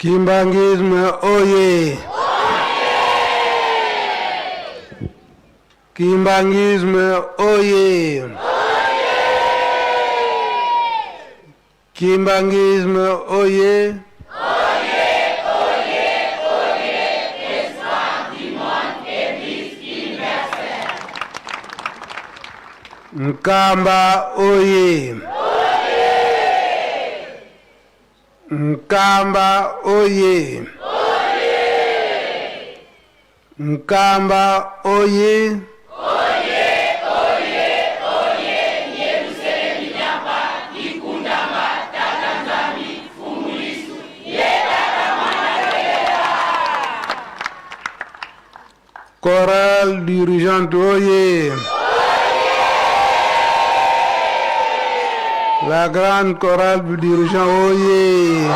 Kimbanguisme oye! Kimbanguisme oye! Kimbanguisme oye! Nkamba oye! Nkamba oye! Nkamba oye! Chorale dirigeante oye! La grande chorale du dirigeant oye!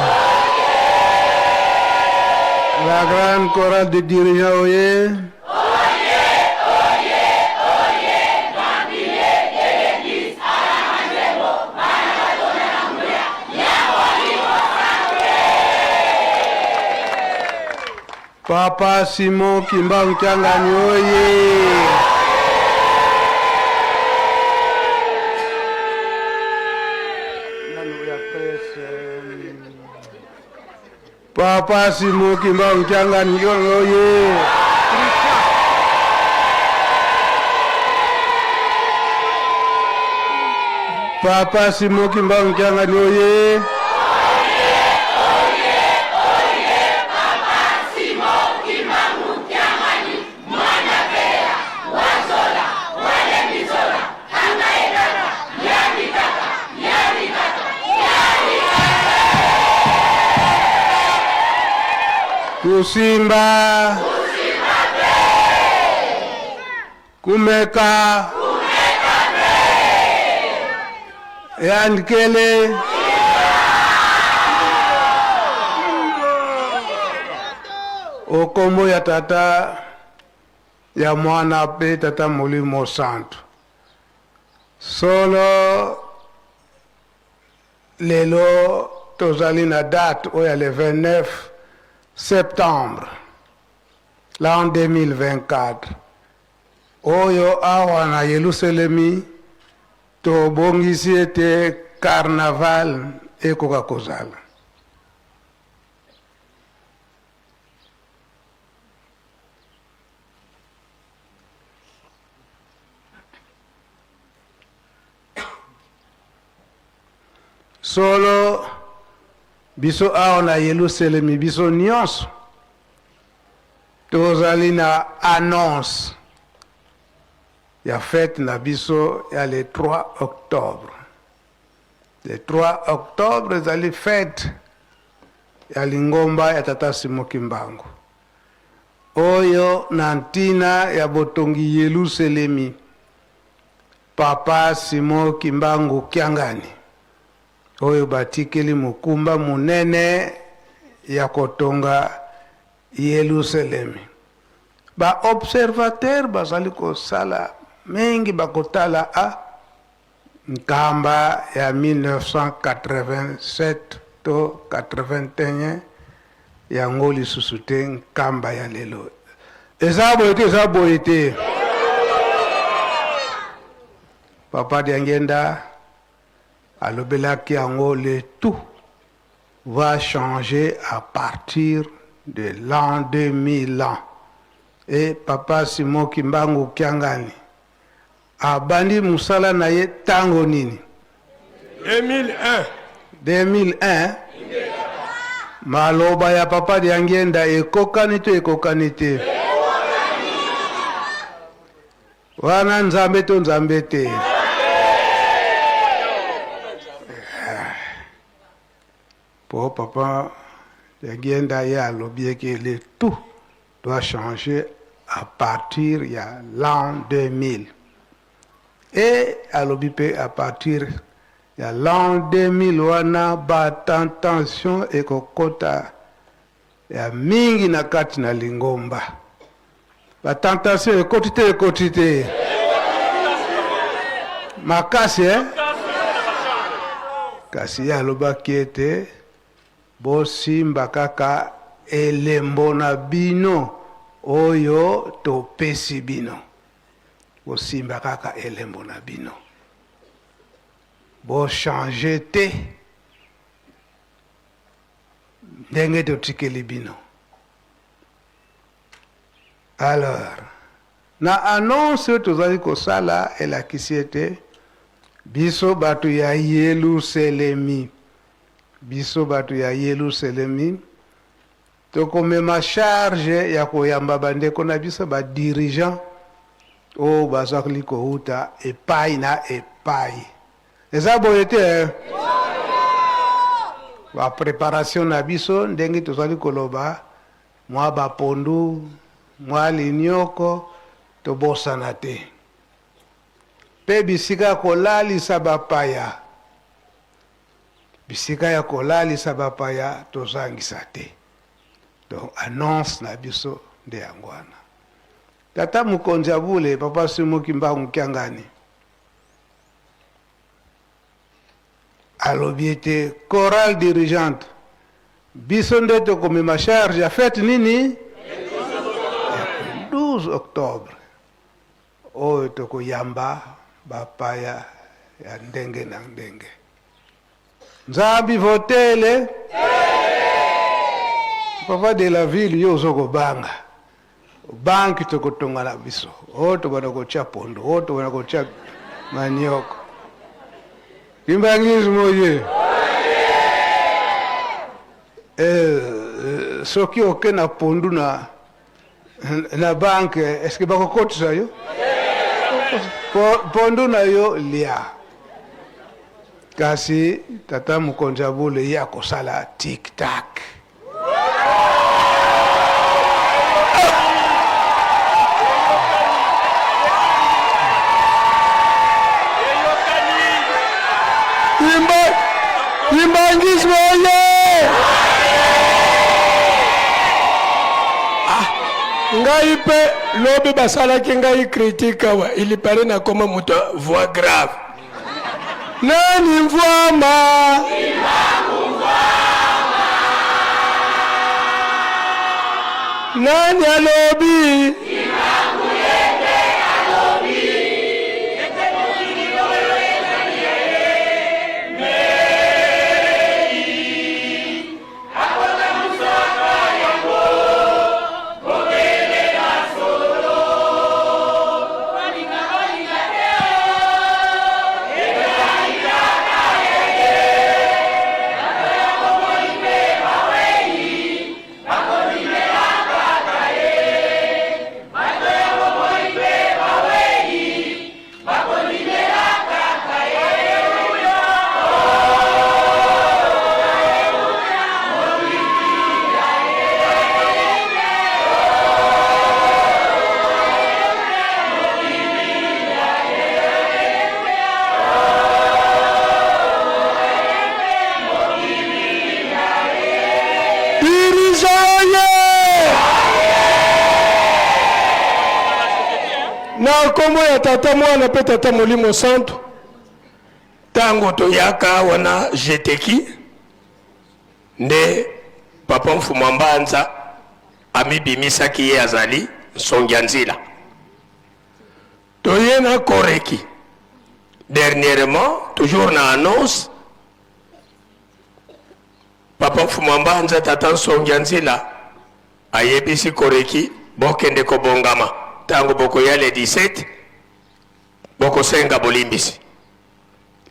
La grande chorale du dirigeant oye! Papa Simon Kimbangu Kiangani oye! Papa Simon Kimbangu Kiangani oye! Papa Simon Kimbangu Kiangani oye! Kusimba, Kumeka, Yandikele, okombo ya tata ya mwana pe tata molimo santu solo lelo tozali na date oyo ya le 29 septembre l'an 2024 oyo awa na Yelusalemi tobongisi ete carnaval ekoka kozala. Solo biso awa na Yelusalemi biso nyonso tozali na annonce ya fete na biso ya le 3 octobre. Le 3 octobre ezali fete ya lingomba ya Tata Simon Kimbangu oyo na ntina ya botongi Yelusalemi Papa Simon Kimbangu Kiangani oyo batikeli mokumba monene ya kotonga Yelusalemi. Ba observateurs bazali kosala mingi bakotala a Nkamba ya 1987 to 81 yango lisusu te Nkamba ya lelo eza boye te eza boye te Papa Diangienda alobelaki yango le tout va changer à partir de l'an 2000 ans et Papa Simon Kimbangu Kiangani Abandi musala na ye tango nini? 2001. 2001? Maloba ya Papa Diangienda ekokani to ekokani te? Wana Nzambe to Nzambe te? Po Papa Diangienda ye alobi eke le tout doit changer à partir ya l'an 2000 et alobi pe à partir ya l'an 2000 wana ba tentation ekokota ya mingi na kati na lingomba. Ba tentation ekoti te ekoti te makasi eh? Kasi ye alobaki ete. Bosimba kaka elembo na bino oyo topesi bino. Bosimba kaka elembo na bino. Bo changer te ndenge totikeli bino. Alors, na annonce oyo tozali kosala elakisi ete biso bato ya Yeluselemi, biso bato ya Yeluselemi tokomema charge ya koyamba bandeko na biso ba dirigeants oyo bazali kowuta epai na epai. Eza boye te eh? Ba preparation na biso ndenge tozali koloba mwa ba pondu, mwa linioko tobosana te. Pe bisika ya kolalisa bapaya, bisika ya kolalisa bapaya tozangisa te. Donc annonce na biso nde yango wana. Tata mokonzi ya bule Papa Simon Kimbangu Kiangani alobi ete chorale dirigeante biso nde tokomema charge ya fete nini ya 12 octobre oyo tokoyamba bapaya ya ndenge na ndenge. Nzambi votele papa de la ville, yo ozo kobanga banki tokotonga na biso oyo tobanda kotya pondo oyo tobanda kotya manioko kimbangisme oye eh, soki oke na pondu na na banke eske bakokotisa yo pondu na yo lia kasi tata mokonzi ya bule ye akosala tik tak. Kimbangisme oye! Ah, ngai mpe lobi basalaki ngai critique awa, il paraît nakoma moto ya voix grave. Nani mvwama? Nani alobi? Na nkombo ya Tata, Mwana mpe Tata Molimo Santu. Ntango toyaka awa na Jeteki, nde Papa Mfumu Mbanza amibimisaki ye azali nsongi ya nzila. Toye na Koreki dernièrement, toujours na annonce, Papa Mfumu Mbanza, Tata nsongi ya nzila ayebisi Koreki bokende kobongama ntango bokoya le 17 bokosenga bolimbisi.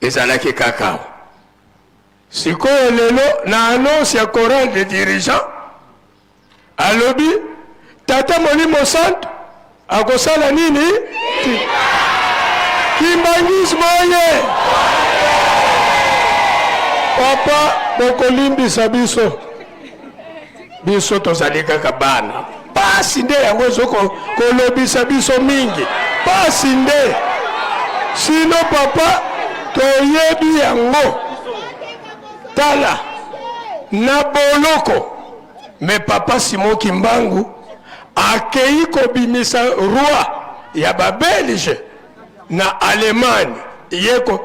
Ezalaki kaka awa. Sikoyo lelo na annonce ya chorale de dirigeants alobi Tata Molimo Santu akosala nini? Kimbangisme oye! Papa, bokolimbisa biso, biso tozali kaka bana. Pasi nde yango ezo kolobisa biso mingi, pasi nde sino papa toyebi yango. Tala na boloko me papa Simon Kimbangu akei kobimisa roi ya ba Belge na Allemagne ye ko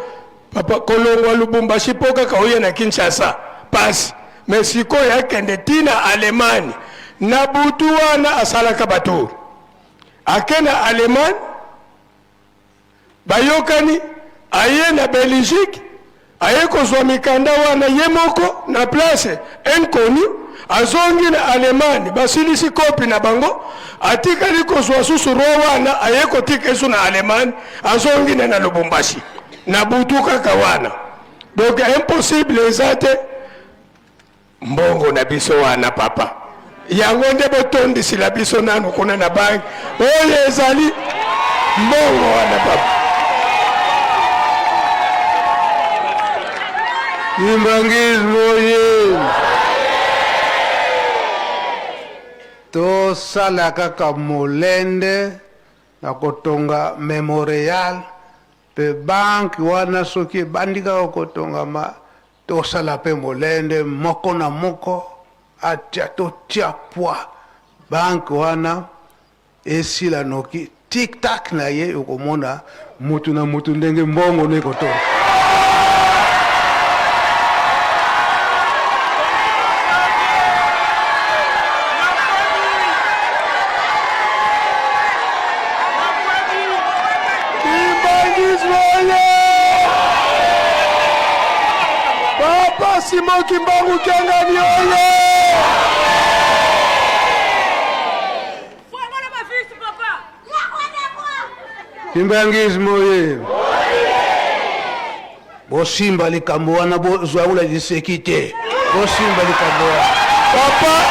papa kolongwa Lubumbashi po kaka oye na Kinshasa pasi. Mais sikoyo akende ti na Allemagne na butu wana asalaka ba tour. Ake na Allemagne bayokani, aye na Belgique aye kozwa mikanda wana ye moko na place inconnu, azongi na Allemagne basilisi kopi na bango, atikali kozwa susu roi wana aye kotika esu na Allemagne, azongi na na Lubumbashi na butu kaka wana. Donc impossible eza te. Mbongo na biso wana papa, yango nde botondisila biso nanu kuna na banki. Oyo ezali mbongo wana papa. Kimbanguisme oye! Tosala kaka molende na kotonga memorial Pe banque wana soki ebandi kaka kotongama, tosala pe molende moko na moko atia totia poids banque wana esila noki tic tac na ye okomona mutu na mutu ndenge mbongo no ekotonda. Papa Simon Kimbangu Kiangani oye! Kimbanguisme oye! Bosimba likambo wana, bozwa ula liseki te. Bosimba likambo wana. Papa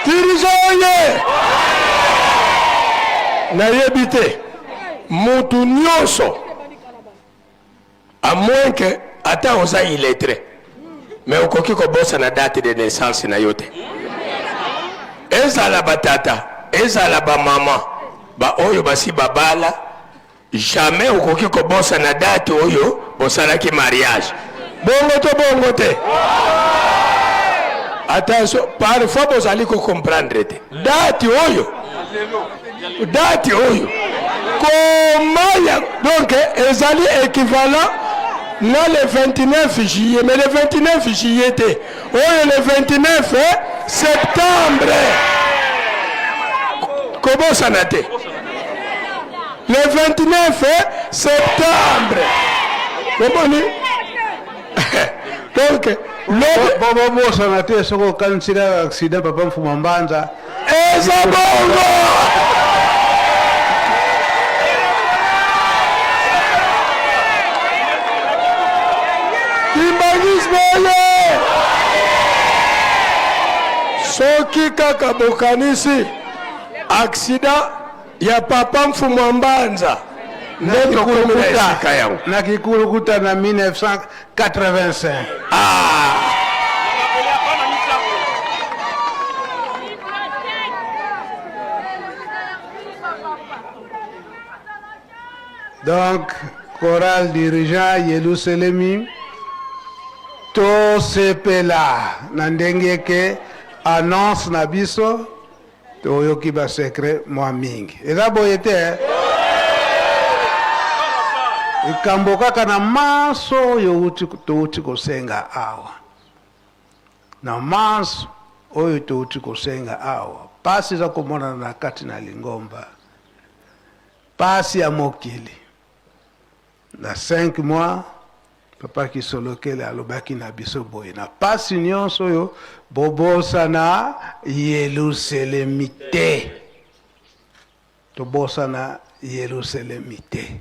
Dirigeant oye! Nayebi te mutu nyonso À moins que ata oza illettré mais okoki kobosana date de naissance na yo te. Ezala ba tata, ezala ba mama, ba oyo basi babala, jamais okoki kobosana date oyo bosalaki mariage. Bongo to bongo te? Attention, parfois bozali ko comprendre te. Date oyo date oyo koma ya donc ezali equivalent na le 29 juillet, mais le 29 juillet te, oyo le 29 septembre, kobosana te le 29 septembre, omoni. Donc bobosana te soki okanisi kaka accident papa Mfuma Mbanza eza bongo. Kimbanguisme oye! Soki kaka bokanisi accident ya papa Mfumu Mbanza nde tokomi na esika yango. Na kikulukuta na 1985. Ah! Donc, chorale dirigeant Yelusalemi, tosepela na ndenge ke annonce na biso toyoki ba secret mwa mingi. Eza boye te eh? Likambo kaka na manso oyo touti kosenga awa, na manso oyo touti kosenga awa, pasi eza komonana na kati na lingomba, pasi ya mokili. Na 5 mois papa Kisolokele alobaki na biso boye, na pasi nyonso oyo bobosana Yelusalemi te, tobosana Yelusalemi te.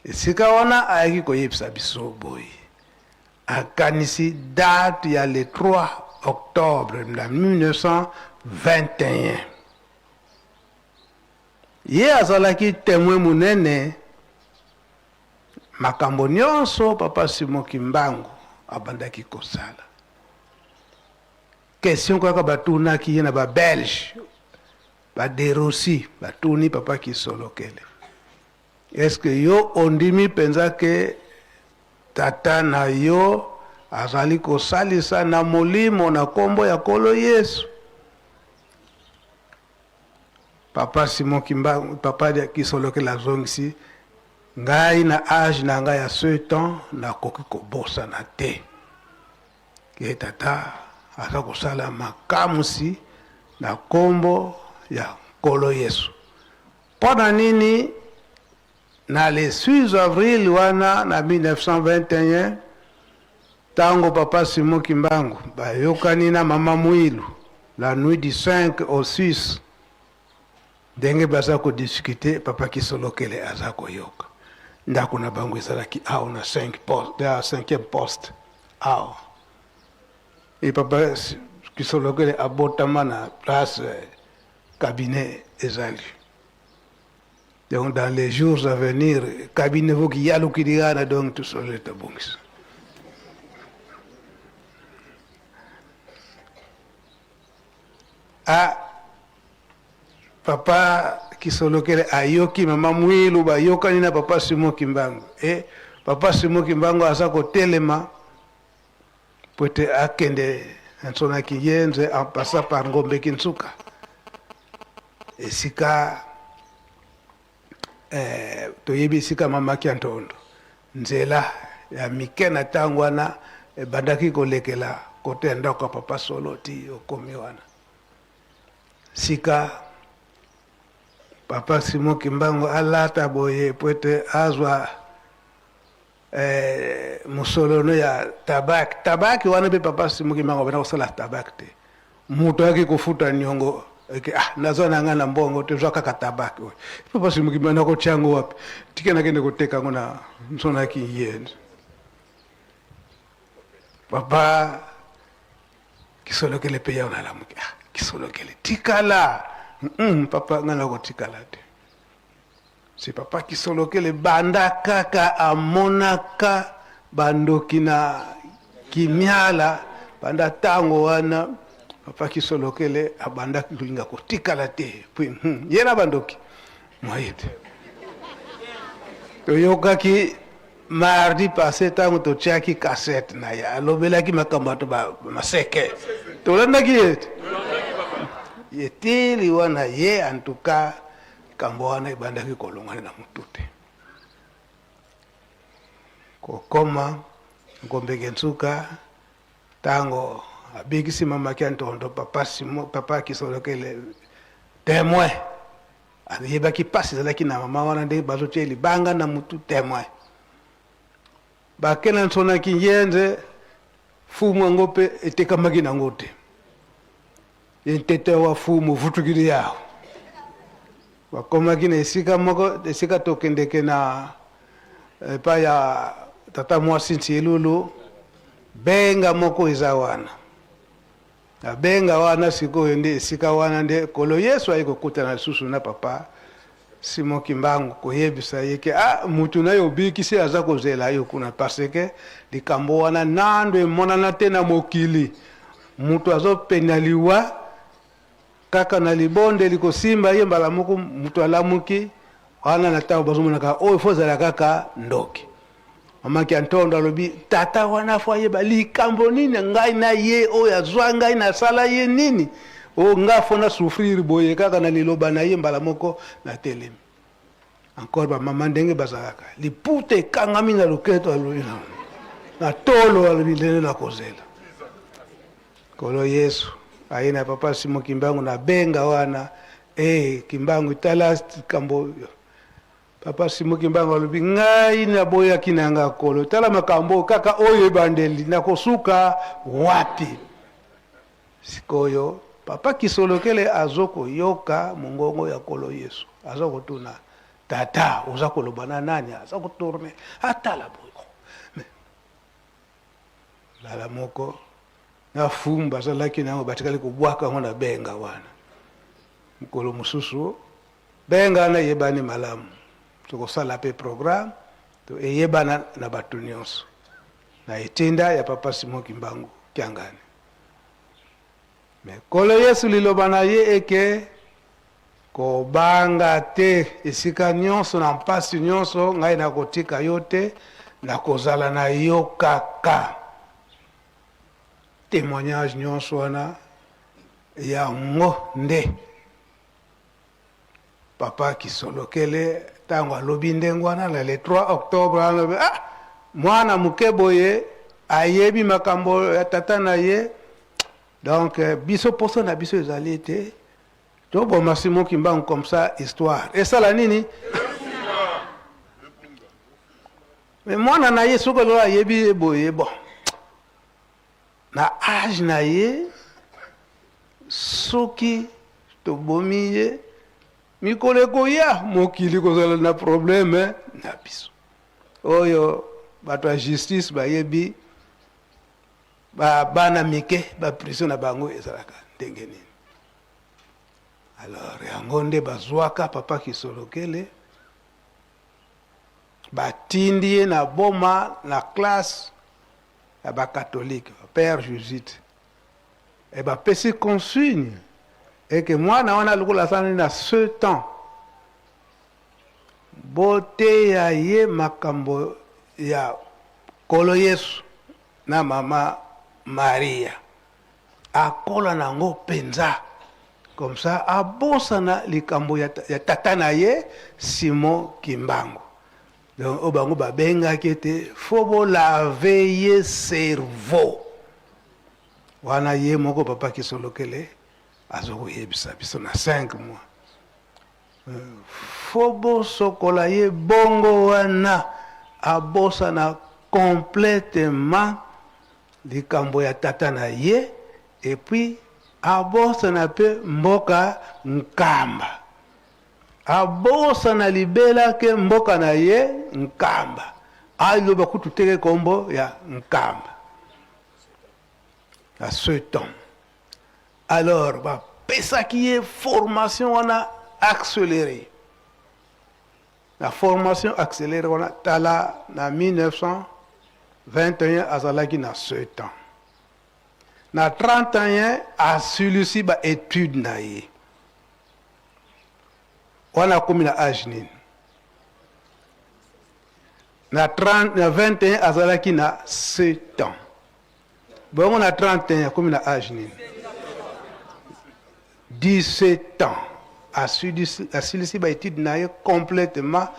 Esika wana ayaki koyebisa biso boye, akanisi date ya le 3 octobre na 1921. Ye azalaki temoin munene makambo nionso papa Simon Kimbangu abandaki kosala. Question kaka batunaki ye na ba belge ba Derossi batuni papa Kisolokele, est-ce que yo ondimi penza ke tata na yo azali kosalisa na molimo na kombo ya Nkolo Yesu? Papa Simon Kimbangu, papa Kisolokele azongisi, ngai na age na ngai ya 7 ans nakoki kobosana te ke tata aza kosala makamusi na kombo ya Nkolo Yesu. Mpo na nini na le 6 avril wana na 1921 tango papa Simon Kimbangu bayokani na mama Muilu la nuit du 5 au 6, ndenge baza ko discuter, papa Kisolokele aza koyoka. Ndako na bango ezalaki awa na 5 poste, ya 5e poste awa. Et papa Kisolokele abotama na place cabinet ezali. Donc dans les jours à venir, cabinet voki yalukili wana, donc tout solo tabongisa. Ah, papa Kisolokele ayoki mama Mwilu bayokani na papa Simon Kimbangu. E papa Simon Kimbangu aza kotelema po ete akende na Kinyenze en passant par Ngombe Kinsuka, esika toyebi esika mama Kiantondo, nzela ya mike na ntango wana ebandaki kolekela kote ya ndako ya papa Solo ti okomi wana. Sika papa Simon Kimbangu alata boye po ete azwa mosolo ya tabak. Tabak wana mpe papa Simon Kimbangu abanda kosala tabak te. Moto ayaki kofuta niongo eke, ah, naza na ngai na mbongo te, zwa kaka tabak oyo. Papa Simon Kimbangu, nakotia yango wapi? Tika nakende koteka yango na nsonaki ye. Papa Kisolokele mpe yawe nalamuki, ah, Kisolokele tikala. Papa, ngai nakotikala te. Si papa Kisolokele banda kaka amonaka bandoki na Kimiala, banda ntango wana papa Kisolokele abandaki kolinga kotikala te. Puis ye na bandoki mwaye te. Toyokaki mardi passé ntango totiaki cassette na ye, alobelaki makambo bato ba maseke, tolandaki ye te. Ye tili wana ye, en tout cas likambo wana ebandaki kolongana na motu te. Kokoma Ngombeke Nsuka, ntango abikisi mama Kiantondo, papa Simo, papa Kisolokele témoin ayebaki mpasi ezalaki na mama wana, ndenge bazotia libanga na mutu, témoin bakena nsonaki nyenze fumu yango mpe etekamaki nango te. Ye ntete wa fumu vutukili yawo bakomaki na esika moko, esika tokendeke na epai ya tata mwasi Nsilulu, benga moko eza wana. Na benga wana sikoyo nde esika wana nde Nkolo Yesu aye kokutana lisusu na papa Simon Kimbangu, koyebisa ye ke ah, mutu na yo obikisi aza kozela yo kuna, parce que likambo wana nando emonana te na mokili. Mutu azopenya liwa kaka na libondeli kosimba ye mbala moko mutu alamuki wana. Na ntango bazomonaka oyo fo ezala kaka ndoki. Mama Kiantondo alobi tata wana fo ayeba likambo nini ngai na ye oyo azwa ngai nasala ye nini, oyo nga fo na souffrir boye kaka na liloba na ye. Mbala moko natelemi encore, bamama ndenge bazalaka, liputa ekangami na loketo, alobi na tolo, alobi ndenge nakozela Nkolo Yesu aye na papa Simon Kimbangu na benga wana. Kimbangu, tala likambo. Papa Simon Kimbangu alobi ngai naboyaki na nga Nkolo, tala makambo kaka oyo ebandeli, nakosuka wapi? Sikoyo papa Kisolokele azokoyoka mongongo ya Nkolo Yesu, azokotuna tata oza koloba na nani? Aza kotourne atala boye lala moko na fumu bazalaki nango, batikali kobwaka yango na benga wana. Mokolo mosusu benga wana eyebani malamu, tokosala mpe programme to eyebana na bato nyonso na etinda ya papa Simon Kimbangu Kiangani. Me Nkolo Yesu liloba na ye eke kobanga te, esika nyonso na mpasi nyonso ngai nakotika yo te, nakozala na yo kaka. Témoignage nyonso wana yango nde Papa Kisolokele ntango alobi ndenge wana na le 3 octobre, alobi ah, mwana moke boye ayebi makambo ya tata na ye. Donc biso poso na biso ezali ete toboma Simon Kimbangu, comme ça histoire esala nini. Mais mwana na ye soki alobi ayebi ye boye, bon, na âge na ye, soki tobomi ye, mikolo ekoya mokili kozala na problème na biso. Oyo bato ya justice bayebi, bana mike, baprison na bango ezalaka ndenge nini. Alors yango nde bazwaka papa Kisolokele, batindi ye na Boma na classe ya bacatholique, père jésuite, e bapesi consigne eke mwana wana lokola azali na 7 ans, boteya ye makambo ya Nkolo Yesu na mama Maria, akola nango mpenza, comme ça abosana likambo ya tata na ye Simon Kimbangu. Donc oyo bango babengaki ete faut bolaver ye cerveau wana. Ye moko papa Kisolokele azokoyebisa biso na 5 mois, faut bosokola ye bongo wana, abosana complètement likambo ya tata na ye, et puis abosana mpe mboka Nkamba, abosana libela ke mboka na ye Nkamba, aloba kutu teke kombo ya Nkamba à ce temps. Alors bapesaki ye formation wana accélérée. Na formation accélérée wana, tala, na 1921 azalaki na 7 ans, na 31 asilisi baétude na ye wana. Akomi na âge nini? Na 30, na 21 azalaki na 7 ans, bongo na 31 akomi na âge nini? 17 ans. Asilisi baétude na ye complètement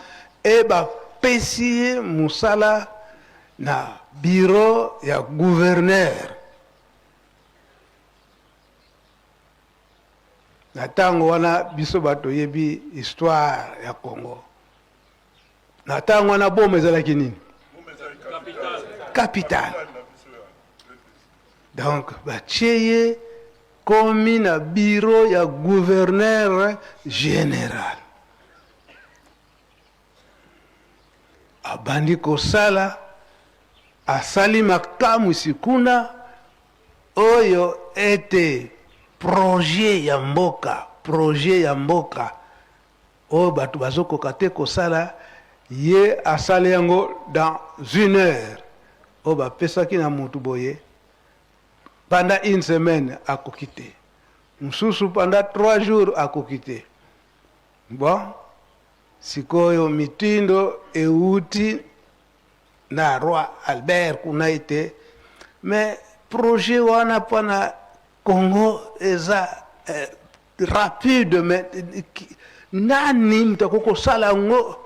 e bapesi ye mosala na bureau ya gouverneur. Na ntango wana, biso bato toyebi histoire ya Congo, na ntango wana Boma ezalaki nini? Capitale. Donc batie ye komi na bureau ya gouverneur général, abandi kosala, asali makamwisi kuna oyo ete projet ya mboka, projet ya mboka oyo bato bazokoka te kosala, ye asali yango dans une heure. Oyo bapesaki na motu boye pendant une semaine akoki te, mosusu pendant 3 jours akoki te. Bon, sikoyo mitindo euti na roi Albert kuna ete mais projet wana mpona Congo eza rapide, mais nani moto akoki kosala yango?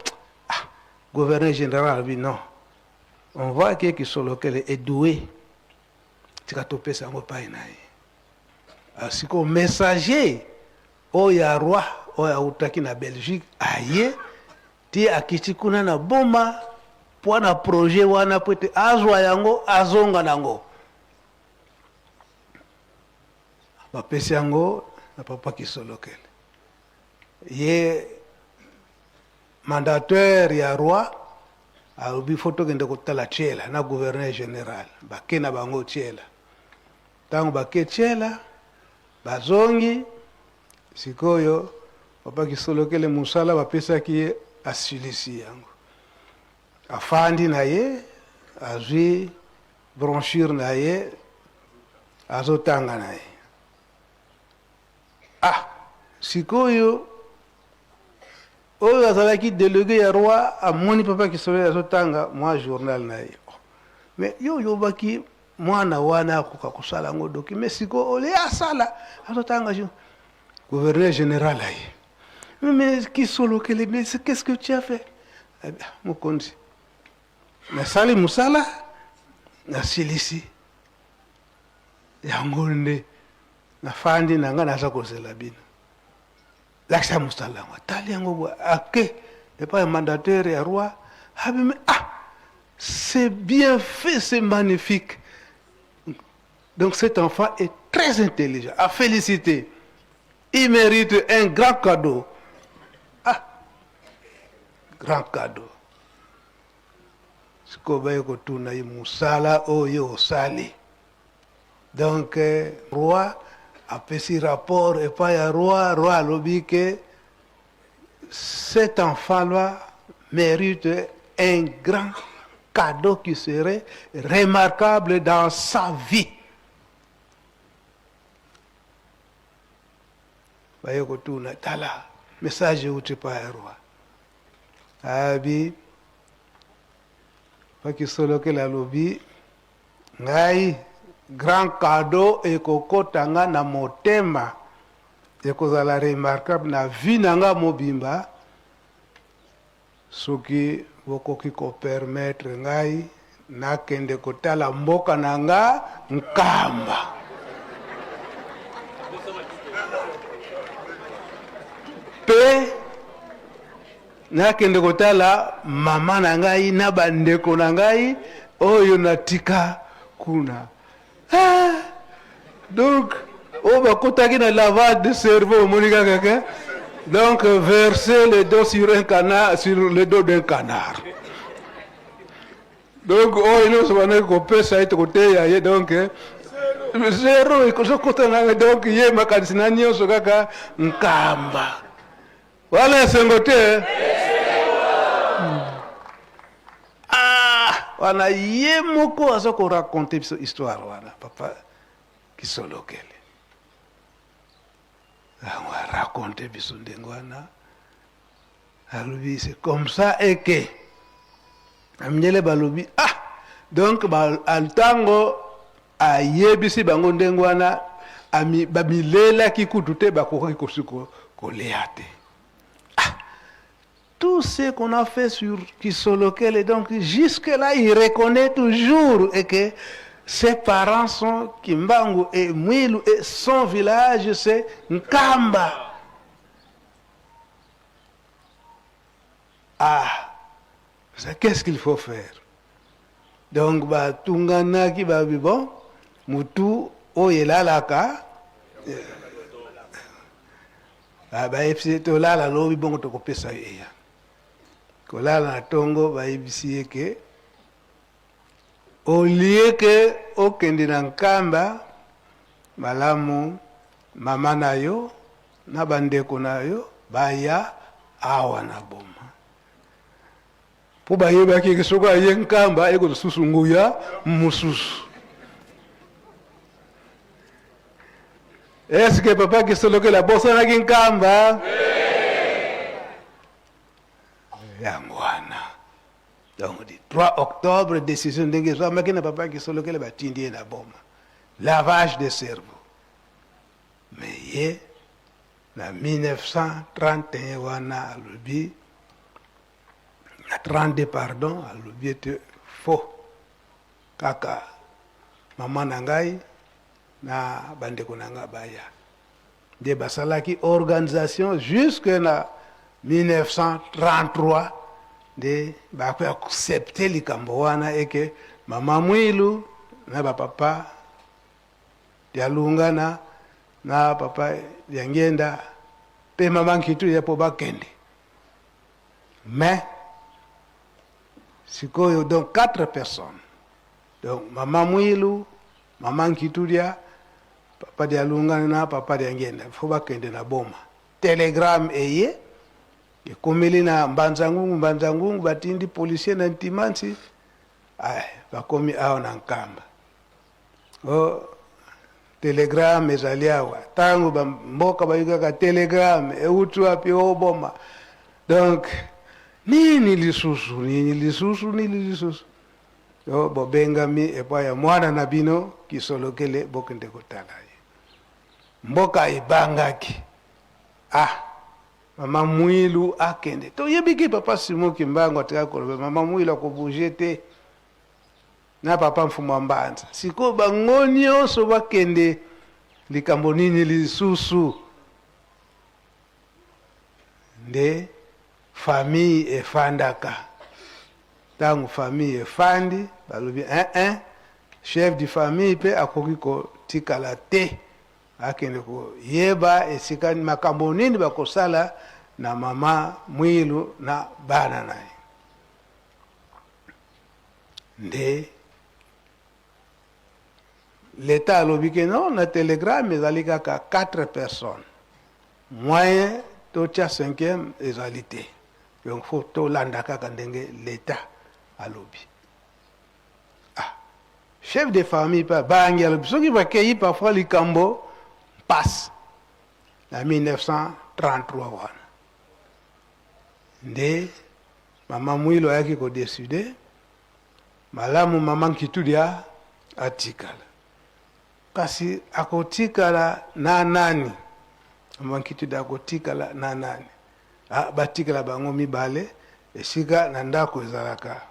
Ah, gouverneur général alobi non, on voit que Kisolokele est doué, tika topesa yango epai na ye. Ah, sikoyo messager oyo ya roi oyo autaki na Belgique aye ti akiti kuna na Boma mpo na projet wana, po ete azwa yango, azonga nango. Bapesi yango na papa Kisolokele. Ye mandataire ya roi alobi faut tokende kotala Tiela na gouverneur général. Bake na bango Tiela. Ntango bake Tiela, bazongi. Sikoyo papa Kisolokele, mosala bapesaki ye, asilisi yango, afandi na ye, azwi brochure na ye, azotanga na ye. Ah, sikoyo oyo azalaki délégué ya roi amoni papa Kisolokele azotanga mwa journal na ye. Oh, mais yo oyobaki mwana wana akoka kosala yango doki, mais sikoyo olie asala, azotanga. Gouverneur général aye. Mais Kisolokele, mais qu'est-ce que tu as fait? Mokonzi, nasali mosala, nasilisi yango nde nafandi na ngai, naza kozela bino. Lakisa mosala yango, atali yango boye, ake epai ya mandataire ya roi, abimi, ah, c'est bien fait, c'est magnifique. Donc cet enfant est très intelligent, à féliciter. Il mérite un grand cadeau. Ah, grand cadeau. Sikoyo baye kotuna ye mosala oyo osali. Donc roi apesi rapport epai ya roi, roi alobi ke cet enfant-là mérite un grand cadeau qui serait remarquable dans sa vie. Baye kotuna, tala message euti epai ya roi. Abi Pakisolokele alobi, ngai grand cadeau ekokota nga na motema, ekozala remarquable na vie na nga mobimba, soki bokoki ko permettre ngai nakende kotala mboka na nga Nkamba. Pe nakende kotala mama na ngai na bandeko na ngai oyo natika kuna. Ah, donc oyo bakotaki na lavage de cerveau, omoni kaka ke donc verser le dos sur un canard, sur le dos d'un canard. Donc oyo nyonso bandaki kopesa ye, koteya ye, donc zero ekozokota na, donc ye makanisi na nyonso kaka Nkamba wana. Esengo te? Ah, wana ye moko aza koraconter biso histoire wana, papa Kisolokele yango araconter biso ndenge wana. Alobi c'est comme ça eke amindele balobi, ah, donc ntango ayebisi bango ndenge wana, bamilelaki kutu te, bakokaki kosi kolia te. Ah, tout ce qu'on a fait sur Kisolokele, donc jusque-là, il reconnaît toujours et que ses parents sont Kimbangu et Mwilu et son village, c'est Nkamba. Ah, qu'est-ce qu'il faut faire? Donc, batunganaki, babi, bon, mutu oyo elalaka, bayebisi, tolala lobi, bongo tokopesa yo eya. Kolala na ntongo, bayebisi ye ke olie ke okende na Nkamba, malamu mama na yo na bandeko na yo baya awa na Boma, mpo bayebaki ke soki aye Nkamba, ekozwa susu nguya mosusu. Est-ce papa Kisolokele abosanaki Nkamba yango wana? Donc du 3 octobre, décision ndenge ezwamaki na papa Kisolokele, batindi ye na Boma, lavage de cerveau. Mais ye na 1931 wana alobi, na 32 pardon, alobi ete faux kaka mama na ngai na bandeko na ngai baya. Nde basalaki organisation jusque na 1933 nde bakoki accepter likambo wana eke mama Mwilu na bapapa Dialungana na papa Diangienda mpe mama Nkitu ye mpo bakende. Mais sikoyo, donc quatre personnes, donc mama Mwilu, mama Nkitudia, papa Dialungana na papa Diangienda, fo bakende na Boma. Télégramme eye ekomeli na Mbanza-Ngungu, Mbanza-Ngungu batindi policier na Ntimansi. Ay, bakomi awa na Nkamba, o télégramme ezali awa. Ntango bamboka bayokaka télégramme euti wapi? Oboma. Donc nini lisusu, nini lisusu, nini lisusu? O bobengami epai ya mwana na bino Kisolokele, bokende kotala ye. Mboka ebangaki. Ah. Mama Mwilu akende. Toyebi ke papa Simon Kimbangu atikaki koloba mama Mwilu akobouge te na papa Mfumu Mbanza. Sikoyo bango nyonso bakende, likambo nini lisusu? Nde famille efandaka. Tango famille efandi, balobi eh eh, chef du famille pe akoki kotikala te. Akende koyeba esika makambo nini bakosala na mama Mwilu na bana na ye. Nde l'Etat alobi ke non, na telegramme ezali kaka 4 personnes, moyen totia cinquième ezali te, donc faut tolanda kaka ndenge l'Etat alobi. Ah, chef de famille pe abangi, alobi soki bakeyi parfois likambo mpasi. Na 1933 wana nde mama Mwilu ayaki ko decider malamu mama Nkitudia atikala. Kasi akotikala na nani? Mama Nkitudia akotikala na nani? Ah, batikala bango mibale esika na ndako ezalaka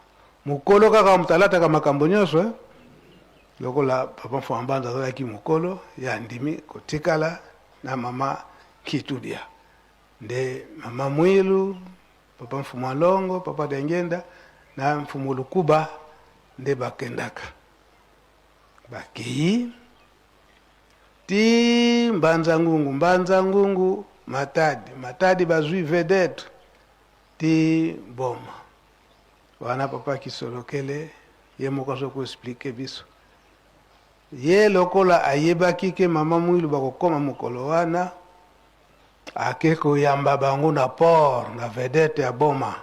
mokolo kaka moto alataka makambo nyonso eh? Lokola papa Mfuma Mbanza azalaki mokolo, ye andimi kotikala na mama Nkitudia. Nde mama Mwilu, papa Mfumu Longo, papa Diangienda na Mfumu Lukuba nde bakendaka. Bakei ti Mbanza Ngungu, Mbanza Ngungu Matadi, Matadi bazui vedette ti Boma. Wana papa Kisolokele ye moko azo ko expliquer biso. Ye lokola ayebaki ke mama Mwilu bakokoma mokolo wana, ake koyamba bango na port na vedette ya Boma,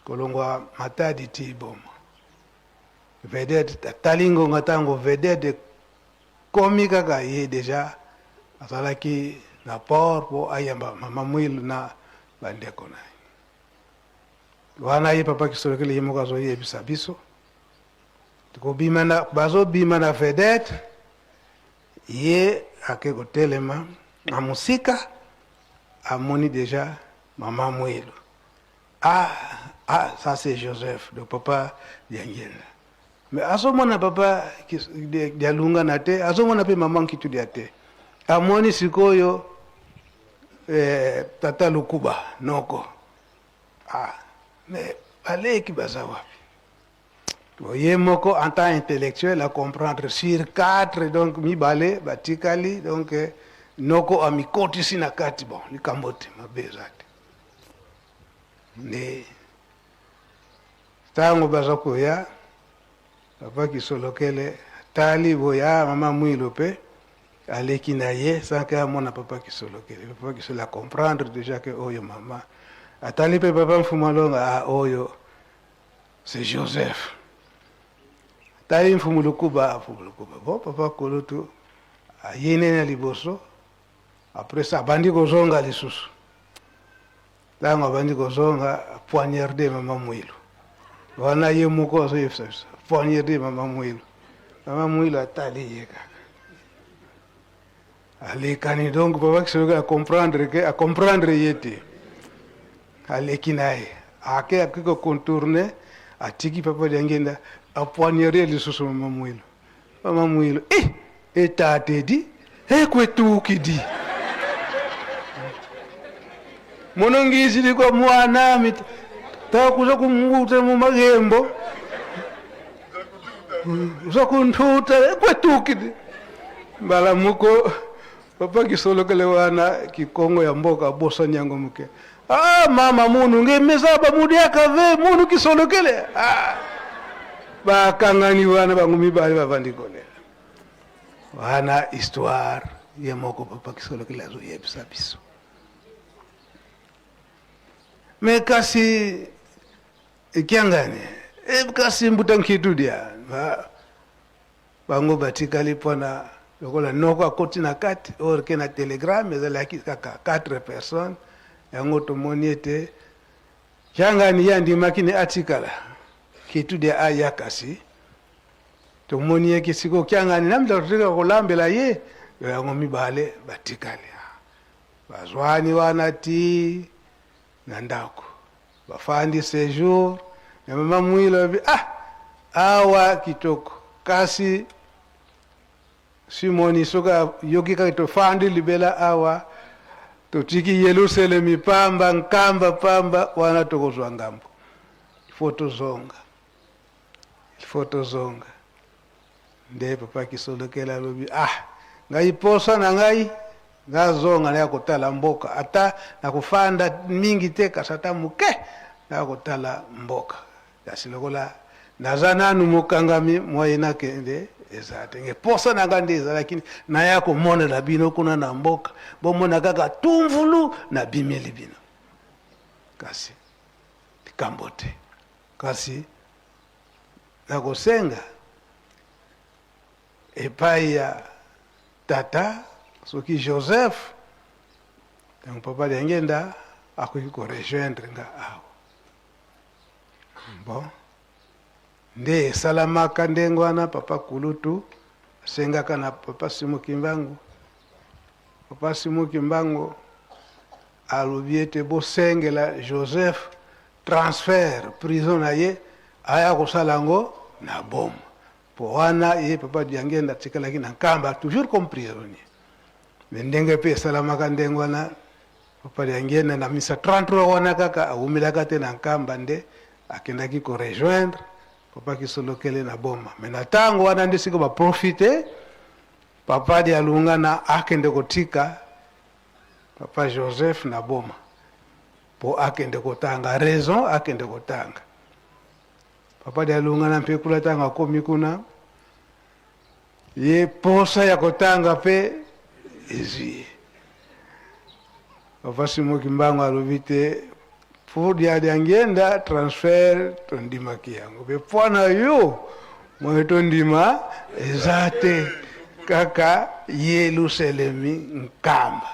kolongwa Matadi ti Boma. Vedette atali ngonga tango vedette ekomi kaka ye dejà azalaki na port po ayamba mama Mwilu na bandeko na ye. Wana ye papa Kisolokele ye moko azoyebisa biso kobima na bazobima na vedette, ye ake kotelema na mosika, amoni dejà mama Mwilu. Ah, ah, ça c'est Joseph, le papa Diangienda. Mais azomona papa Dialungana te, azomona pe mama Nkitudia te. Amoni sikoyo eh, tata Lukuba noko. Ah, mais baleki baza wapi? Bon, ye moko en tant intellectuel a comprendre sur 4 donc mibale batikali, donc noko amikotisi na kati, bon likambo te, mabe eza te. Nde ntango baza koya, papa Kisolokele tali boya mama Mwilu pe aleki na ye sans que amona papa Kisolokele. Papa Kisolokele a comprendre déjà que oyo mama atali pe papa Mfumu Alonga, ah oyo c'est Joseph. Tali Mfumu Lukuba, Mfumu Lukuba bon papa Kulutu aye nene liboso, après ça abandi kozonga lisusu. Tango abandi kozonga, poignarde mama Mwilu. Wana ye moko azoyebisa biso, poignarde mama Mwilu. Mama Mwilu atali ye kaka, alekani. Donc papa Kisolokele a comprendre que a comprendre ye te, aleki na ye, ake ake ko contourner, atiki papa Diangienda, a poignarde lisusu mama Mwilu. Mama Mwilu, eh, etate di, ekwetuki di. Monongisi kwa mwana mit takuza kumuta mu magembo. Uza kuntuta ekwetuki di. Mbala moko papa Kisolokele wana kikongo ya mboka bosani yango moke. Ah mama munu nge meza ba mudiaka ve munu Kisolokele. Ah bakangani wana bango mibale bavandi kolela. Wana histoire ye moko papa Kisolokele azoyebisa biso. Me kasi ekiangani e, kasi mbuta Nkitudia ba, bango batikali mpona lokola noko akoti na kati or ke na telegramme ezalaki kaka 4 personnes. Yango tomoni ete Kiangani ye andimaki ne atikala Kitudia aya, kasi tomoni ye ke sikoyo Kiangani na mta kotika kolambela ye, yango mibale batikali. Bazwani wana ti na ndako, bafandi sejour na mama Mwilo alobi ah, awa kitoko, kasi Simoni soki ayoki kaka tofandi libela awa, totiki Yelusalemi pamba, Nkamba pamba, wana tokozwa ngambo. Il faut tozonga, il faut tozonga. Nde papa Kisolokele alobi ah, ngai posa na ngai nazonga naya kotala mboka, ata nakofanda mingi te, kasi ata moke naya kotala mboka. Kasi lokola naza nanu mokangami, moye nakende eza te. Nge posa na ngai nde ezalaki naya komonela bino kuna na mboka, bomona kaka tumvulu nabimeli bino. Kasi likambo te, kasi nakosenga epai ya tata soki Joseph, donc papa Diangienda akoki ko rejoindre nga awa. Bon, nde esalamaka ndenge wana. Papa kulutu asengaka na papa Simon Kimbangu. Papa Simon Kimbangu alobi ete bosengela Joseph transfert prison na ye aya kosala yango na Boma, po wana ye papa Diangienda atikalaki na Nkamba toujours comme prisonnier. Mais ndenge pe esalamaka ndenge wana, papa Diangienda na misa 33 wana kaka awumelaka te na Nkamba, nde akendaki ko rejoindre papa Kisolokele na Boma. Mais na tango wana nde siko ba profiter papa Dialungana akende kotika papa Joseph na Boma po akende kotanga, raison akende kotanga. Papa Dialungana mpe kuna tango akomi kuna, ye posa ya kotanga mpe ezwi ye. Papa Simon Kimbangu alobi te pour Diangienda transfert tondimaki yango, mpe mpo na yo moye tondima eza te, kaka Yelusalemi Nkamba.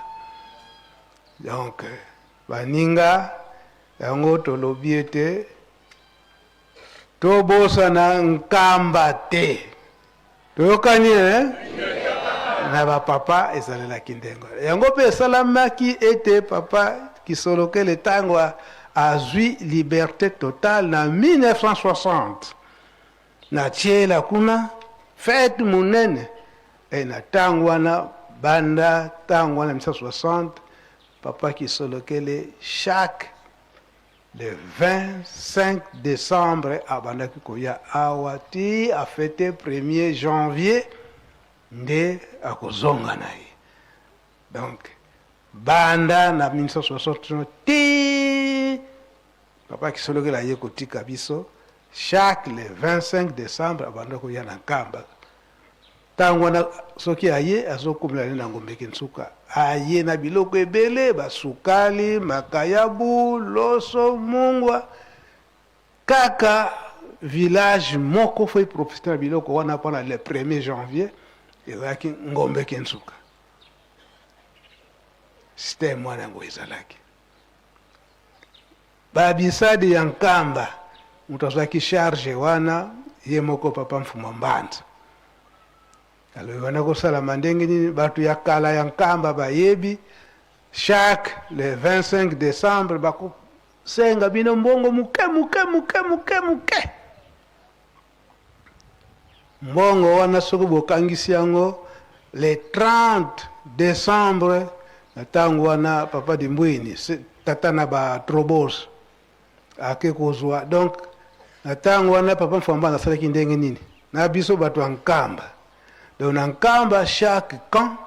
Donc baninga yango tolobi ete tobosana Nkamba te. Toyokani eh? Na bapapa ezalelaki ndenge yango mpe esalamaki ete papa Kisolokele ntango azwi liberté totale na 1960 na Tshiela kuna fete monene e na ntango wana, banda ntango wana 1960 papa Kisolokele chaque le 25 décembre abandaki koya awa ti afete 1er janvier nde akozonga na ye. Donc banda na 1960 ti papa Kisolokele aye kotika biso, chaque le 25 décembre abanda koya na Nkamba. Ntango wana soki aye azokumela nde na Ngombe Kinsuka, aye na biloko ebele, basukali, makayabu, loso, mungwa, kaka village moko fo eprofite na biloko wana mpona le 1er janvier ezalaki Ngombe Kinsuka. Système wana yango ezalaki babisadi ya Nkamba, moto azwaki charge wana ye moko papa Mfuma Mbanza. Alobi wana kosalama ndenge nini, bato ya kala ya Nkamba bayebi chaque le 25 décembre bakosenga bino mbongo moke moke moke moke moke. Mbongo wana soki bokangisi yango le 30 décembre, na ntango wana papa Dimbwini tata na ba trobos ake kozwa. Donc na ntango wana papa Mfamba asalaki ndenge nini na biso bato ya Nkamba. Donc na Nkamba chaque camp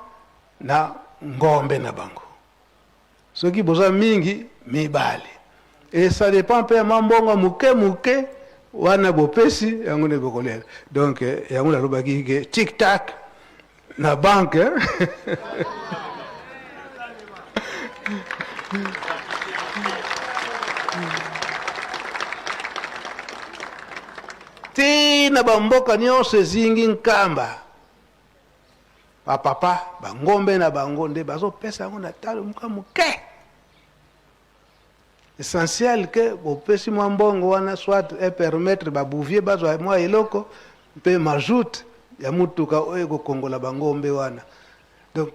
na ngombe na bango, soki boza mingi mibale, et ça dépend mpe ya mwa mbongo moke moke wana bopesi yango nde bokolela. Donc yango nalobaki ke tic tac na banque. Ti na bamboka nyonso ezingi Nkamba, bapapa bangombe na bango nde bazopesa yango na talo moka moke. Essentiel ke bopesi mwa mbongo wana, soit e permettre babouvier bazwa mwa eloko mpe mazout ya motuka oyo ekokongola bangombe wana. Donc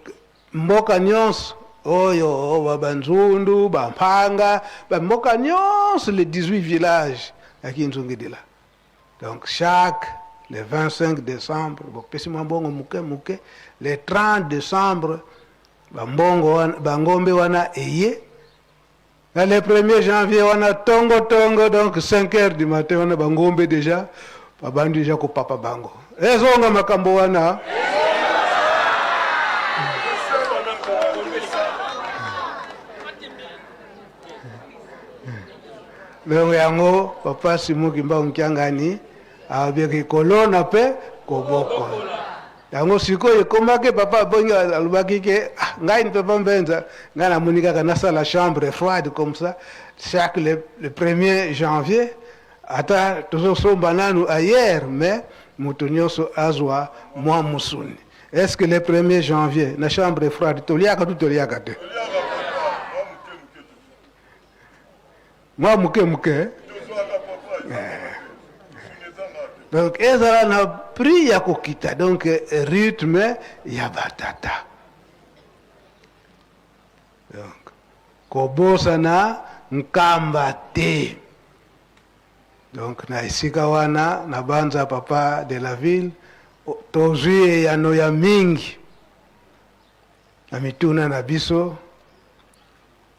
mboka nyonso Oyo ba banzundu, ba mpanga, ba mboka nyonso, les 18 villages ya Kinzungidila. Donc chaque le 25 décembre bopesi mwa mbongo moke moke, le 30 décembre ba mbongo wana, ba ngombe wana eye na le 1er janvier wana tongo tongo, donc 5 heures du matin wana ba ngombe déjà babandi déjà kopapa bango. Ezonga makambo wana. Donc yango papa Simon Kimbangu Kiangani abeki kolona pe kobokola. Yango sikoyo ekomaki papa abongi alobaki ke ah, ngai ni papa Mbenza ngai namoni kaka nasala chambre froide comme ça chaque le 1er janvier ata tozosomba nanu ailleurs mais moto nyonso azwa mwa mosuni. Est-ce que le 1er janvier na chambre froide toliaka tu toliaka te? Mwa moke moke. Donc ezala na prix ya kokita, donc rythme ya batata. Donc kobosana Nkamba te. Donc na esika wana na banza papa de la ville tozwi eyano ya mingi na mituna na biso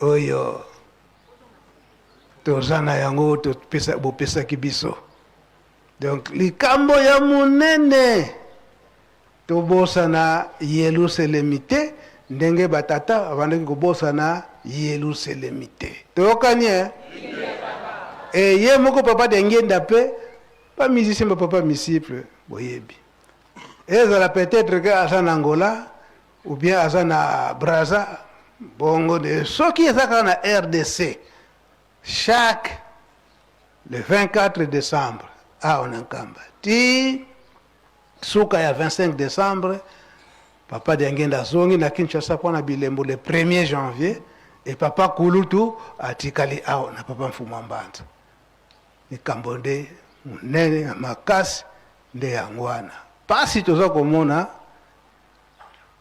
oyo toza na yango topesa, bopesaki biso. Donc likambo ya monene tobosana Yelusalemi te ndenge batata babandaki kobosana Yelusalemi te. Toyokani eh? E ye moko papa Diangienda pe ba musicien ba papa misiple boyebi. Ezala peut-être que aza na Angola ou bien aza na Brazza bongo de soki eza kaka na RDC chaque le 24 décembre awa na Nkamba ti suka ya 25 décembre papa Diangienda azongi na Kinshasa mpona bilembo le 1er janvier et papa Kulutu atikali awa na papa Mfumu Mbanza. Likambo nde monene ya makasi nde yango wana pasi toza komona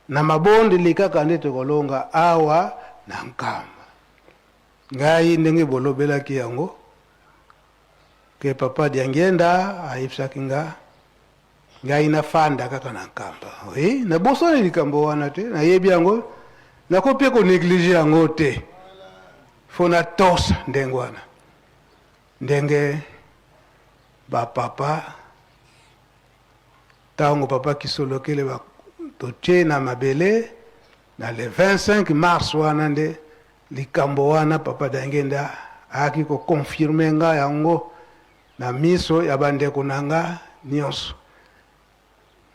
na mabondeli kaka nde tokolonga awa na Nkamba. Ngai ndenge bolobelaki yango ke papa Diangienda ayebisaki nga ngai nafanda kaka na Nkamba. Oui, nabosani likambo wana te, nayebi yango, nakoki mpe konéglige yango te. Fo natosa ndenge wana, ndenge bapapa ntango papa Kisolokele totie na mabele na le 25 mars wana nde likambo wana papa Diangienda ayaki koconfirme nga yango na miso ya bandeko na nga nyonso.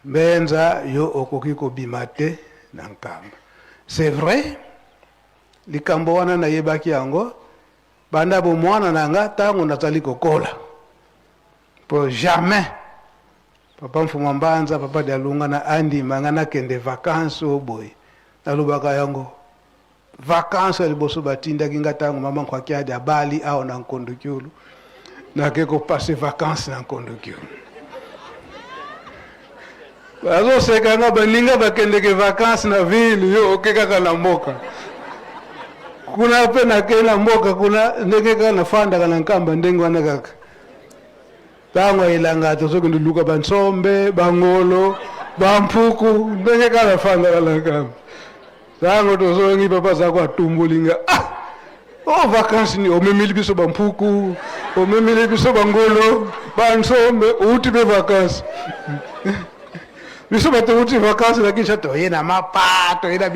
Mbenza yo okoki kobima te na Nkamba. C'est vrai, likambo wana nayebaki yango banda bomwana na nga ntango nazali kokola. Po jamais papa Mfuma Mbanza, papa Dialunga na andima nga nakende vacances oyo boye. Nalobaka yango vacances ya liboso batindaki nga ntango mama Nkwakiadi abali awa na Nkondo Kiulu, nake kopase vacances na Nkondo Kiulu. Bazoseka nga baninga bakendeke vacances na ville, yo oke kaka na mboka kuna. Mpe nakei na mboka kuna ndenge kaka nafandaka na Nkamba ndenge wana kaka. Ntango elanga tozokende luka bansombe, bangolo, bampuku, ndenge kaka nafandaka na Nkamba. Ntango tozongi papa azako atumboli nga, ah oh vacances ni omemeli biso bampuku, omemeli biso bangolo, bansombe, outi mpe vacances. Biso bato outi vacances na Kinshasa toye na mapa, toye na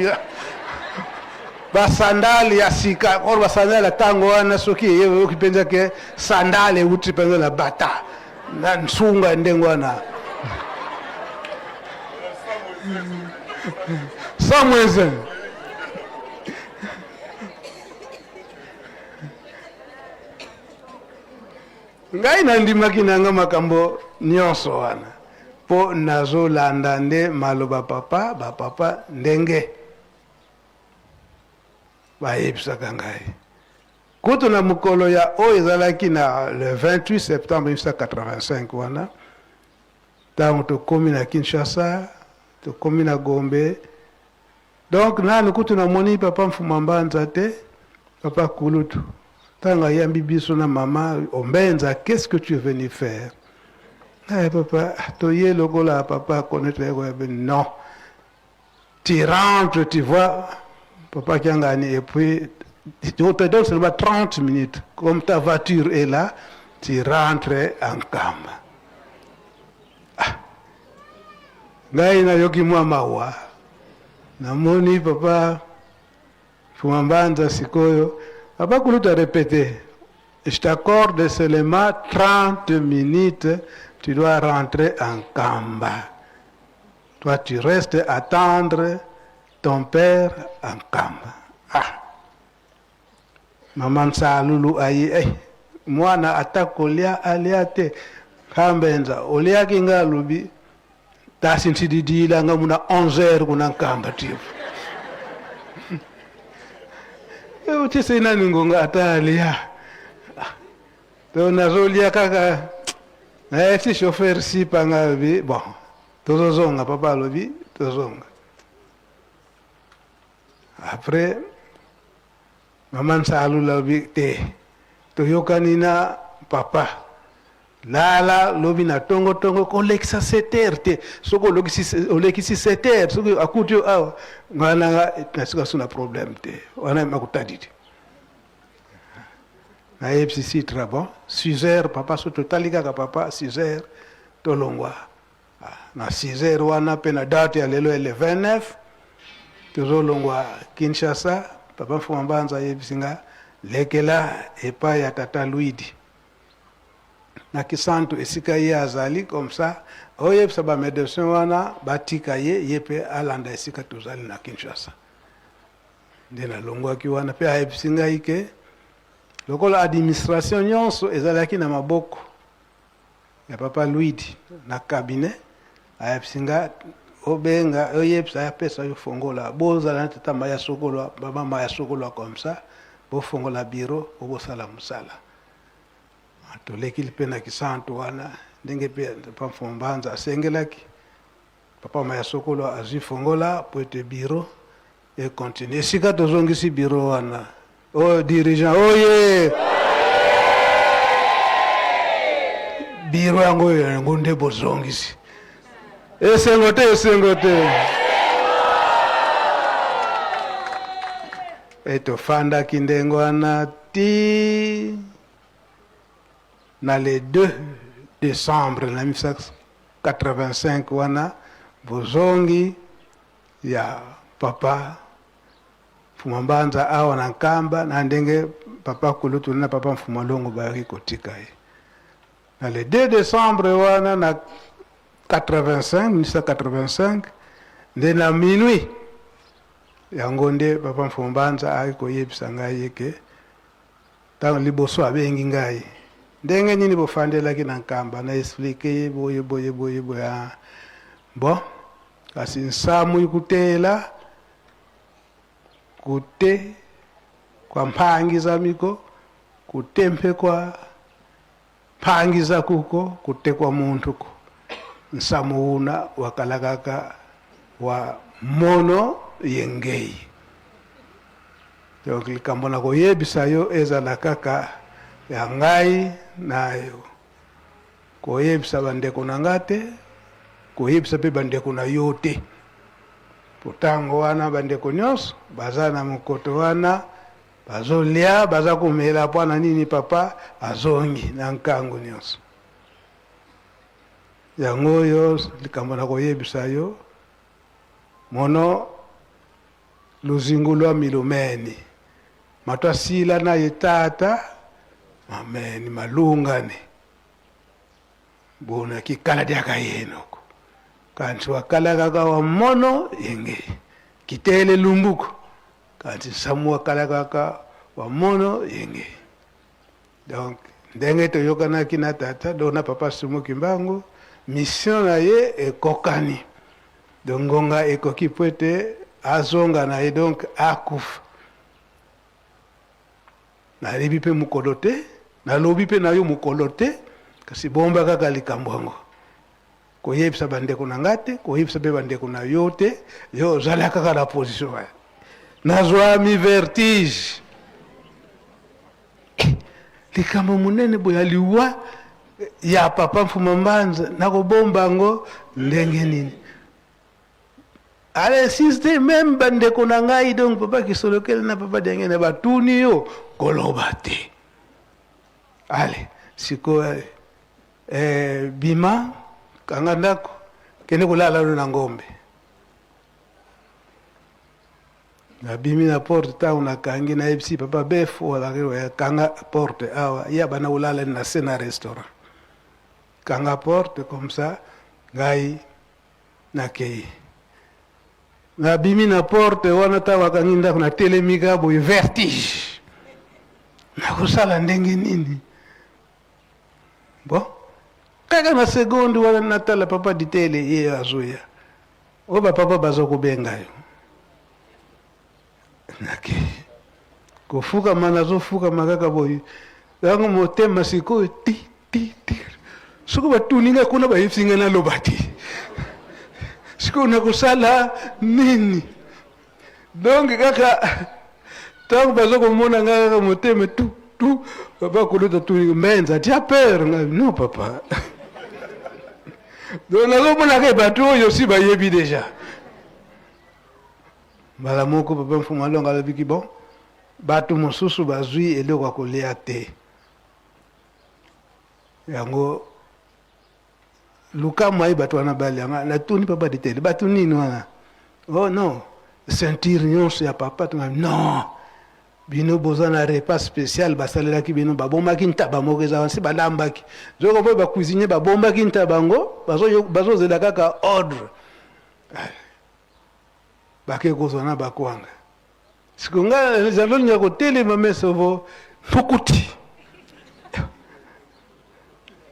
basandale ya sika. Or basandale ya ntango wana soki eye oyoki mpenza ke sandale euti mpenza na bata na nsunga ndenge wana sans moins un. Ngai nandimaki nanga makambo nyonso wana mpo nazolanda nde maloba papa bapapa ndenge bayebisaka ngai. Kutu na mokolo ya oyo ezalaki na le 28 septembre 1985 wana, ntango tokomi na Kinshasa, tokomi na Gombe. Donc nanu kutu namoni papa Mfuma Mbanza te, papa Kulutu tango ayambi biso na mama Ombenza, qu'est-ce que tu es venu faire? Ngai papa toye lokola papa connaître ye non. Tu rentres, tu vois papa Kiangani et puis on te donne seulement 30 minutes. Comme ta voiture est là, tu rentres en Nkamba. Ah. Ngai nayoki mwa mawa. Namoni papa Fuma Mbanza sikoyo. Papa Kulutu a répété. Je t'accorde seulement 30 minutes, tu dois rentrer en Nkamba. Toi tu restes attendre ton père en Nkamba. Ah. Mama Nsalulu aye eh, mwana ata kolia alia te. Kambenza oliaki nga alobi tasi ntididila nga muna 11 heures kuna Nkamba tivu. Utise nani ngonga ata alia. To nazolia kaka nayebisi chauffeur sipa nga alobi bon tozozonga papa alobi tozonga. Après mama Nsalula alobi te toyokani na papa lala lobi na tongo tongo kolekisa 7 heures te soki olekisi 7 heures soki akuti yo awa ngai nanga nasika so na problème te wana makutadi te. Nayebisi Citra bon 6 heures papa so totali kaka papa 6 heures tolongwa na 6 heures wana pe na date ya lelo le 29 tozolongwa Kinshasa. Papa Mfuma Mbanza ayebisi nga lekela epai ya tata Luidi na Kisantu esika ye azali, comme ça oyebisa ba medecin wana batika ye, ye pe alanda esika tozali na Kinshasa. Nde nalongwaki wana pe ayebisi ngai ke lokola administration nyonso ezalaki na maboko ya papa Luidi na cabinet, ayebisi nga obenga oyebisa apesa yo fongola, bozala na tata Maya Sokolwa, mama Maya Sokolwa, comme ça bofongola bureau po bosala mosala. Tolekili pe na Kisantu wana ndenge pe papa Mfumu Mbanza asengelaki papa Maya Sokolwa azwi fongola po ete bureau e continue. Esika tozongisi bureau wana, oyo dirigeant oye bureau yango oyo yango nde bozongisi. Esengo te, esengo te. E tofandaki ndenge wana ti na le 2 décembre na 1985 wana bozongi ya papa Mfuma Mbanza awa na Nkamba, na ndenge papa Kulutu na papa Mfuma Longo bayaki kotika ye na le 2 décembre wana na 85, 1985 nde na minuit yango nde papa Mfuma Mbanza ayaki koyebisa ngai ye ke ntango liboso abengi ngai ndenge nini bofandelaki na Nkamba, na explike ye boye boye boye boye. Bon, kasi nsamu ikutela kute kwa mpangiza miko kutempe kwa mpangiza kuko kute kwa muntu ko nsamu una wakalakaka wa mono yengei. Donc likambo na koyebisa yo ezala kaka ya ngai na yo, koyebisa bandeko na nga te, koyebisa pe bandeko na yo te, po tango wana bandeko nyonso baza na mokoto wana bazolia baza komela po na nini papa azongi na nkango nyonso. Yango oyo likambo na koyebisa yo mono luzingu lwa milumeni matwasila na ye tata mameni malungani bona kikala diaka yenoko kanti wakala kaka wa mono yenge kitele lumbuku kanti nsamu wakala kaka wa mono yenge. Donc ndenge toyokanaki na tata donc na papa Simon Kimbangu, mission na ye ekokani, donc ngonga ekoki po ete azonga na ye, donc akufa. Nayebi pe mokolo te, nalobi pe na yo mokolo te, kasi bomba kaka likambo yango. Koyebisa bandeko na ngai te, koyebisa mpe bandeko na yo te, yo ozala kaka na position wana. Nazwami vertige. Eh, likambo monene boye ya liwa ya papa Mfuma Mbanza, nakobomba yango ndenge nini? Allez, insiste même bandeko na ngai, donc papa Kisolokele na papa Diangenda batuni yo koloba te. Allez, sikoyo eh, bima kanga ndako kende kolala no na ngombe. Nabimi na porte ntango nakangi, nayebisi papa Befo alaki kanga porte awa, ye abanda kolala na se na restaurant. Kanga porte comme ça ngai nakei. Nabimi na porte wana ntango akangi ndako, natelemi kaka boye vertige, nakosala ndenge nini? Bon, kaka na seconde wana natala papa Ditele, ye azoya, oyo bapapa baza kobenga yo. Nakei kofukama, nazofukama kaka boye, yango motema sikoyo ti ti ti, soki batuni ngai kuna bayebisi ngai naloba te, sikoyo nakosala nini? Donc kaka ntango baza komona ngai kaka motema tu tu, papa kuluta tuni mbenza tia peur ngai non papa. Donc nazomona kaka bato oyo si bayebi deja. Mbala moko papa Mfumu Alonga alobiki bon, bato mosusu bazwi eloko ya kolia te, yango luka mwaye bato wana balia. Nga natuni papa Ditele, bato nini wana? Oh non, ceinture nyonso ya papa. Tunga non, bino boza na repas spécial basalelaki bino, babombaki ntaba moko eza wana si balambaki zoko mpo bacuisinier babombaki ntaba yango, bazozela kaka ordre bake kozwa na bakwanga. Siko nga nazolinga kotelema mesovo mpukuti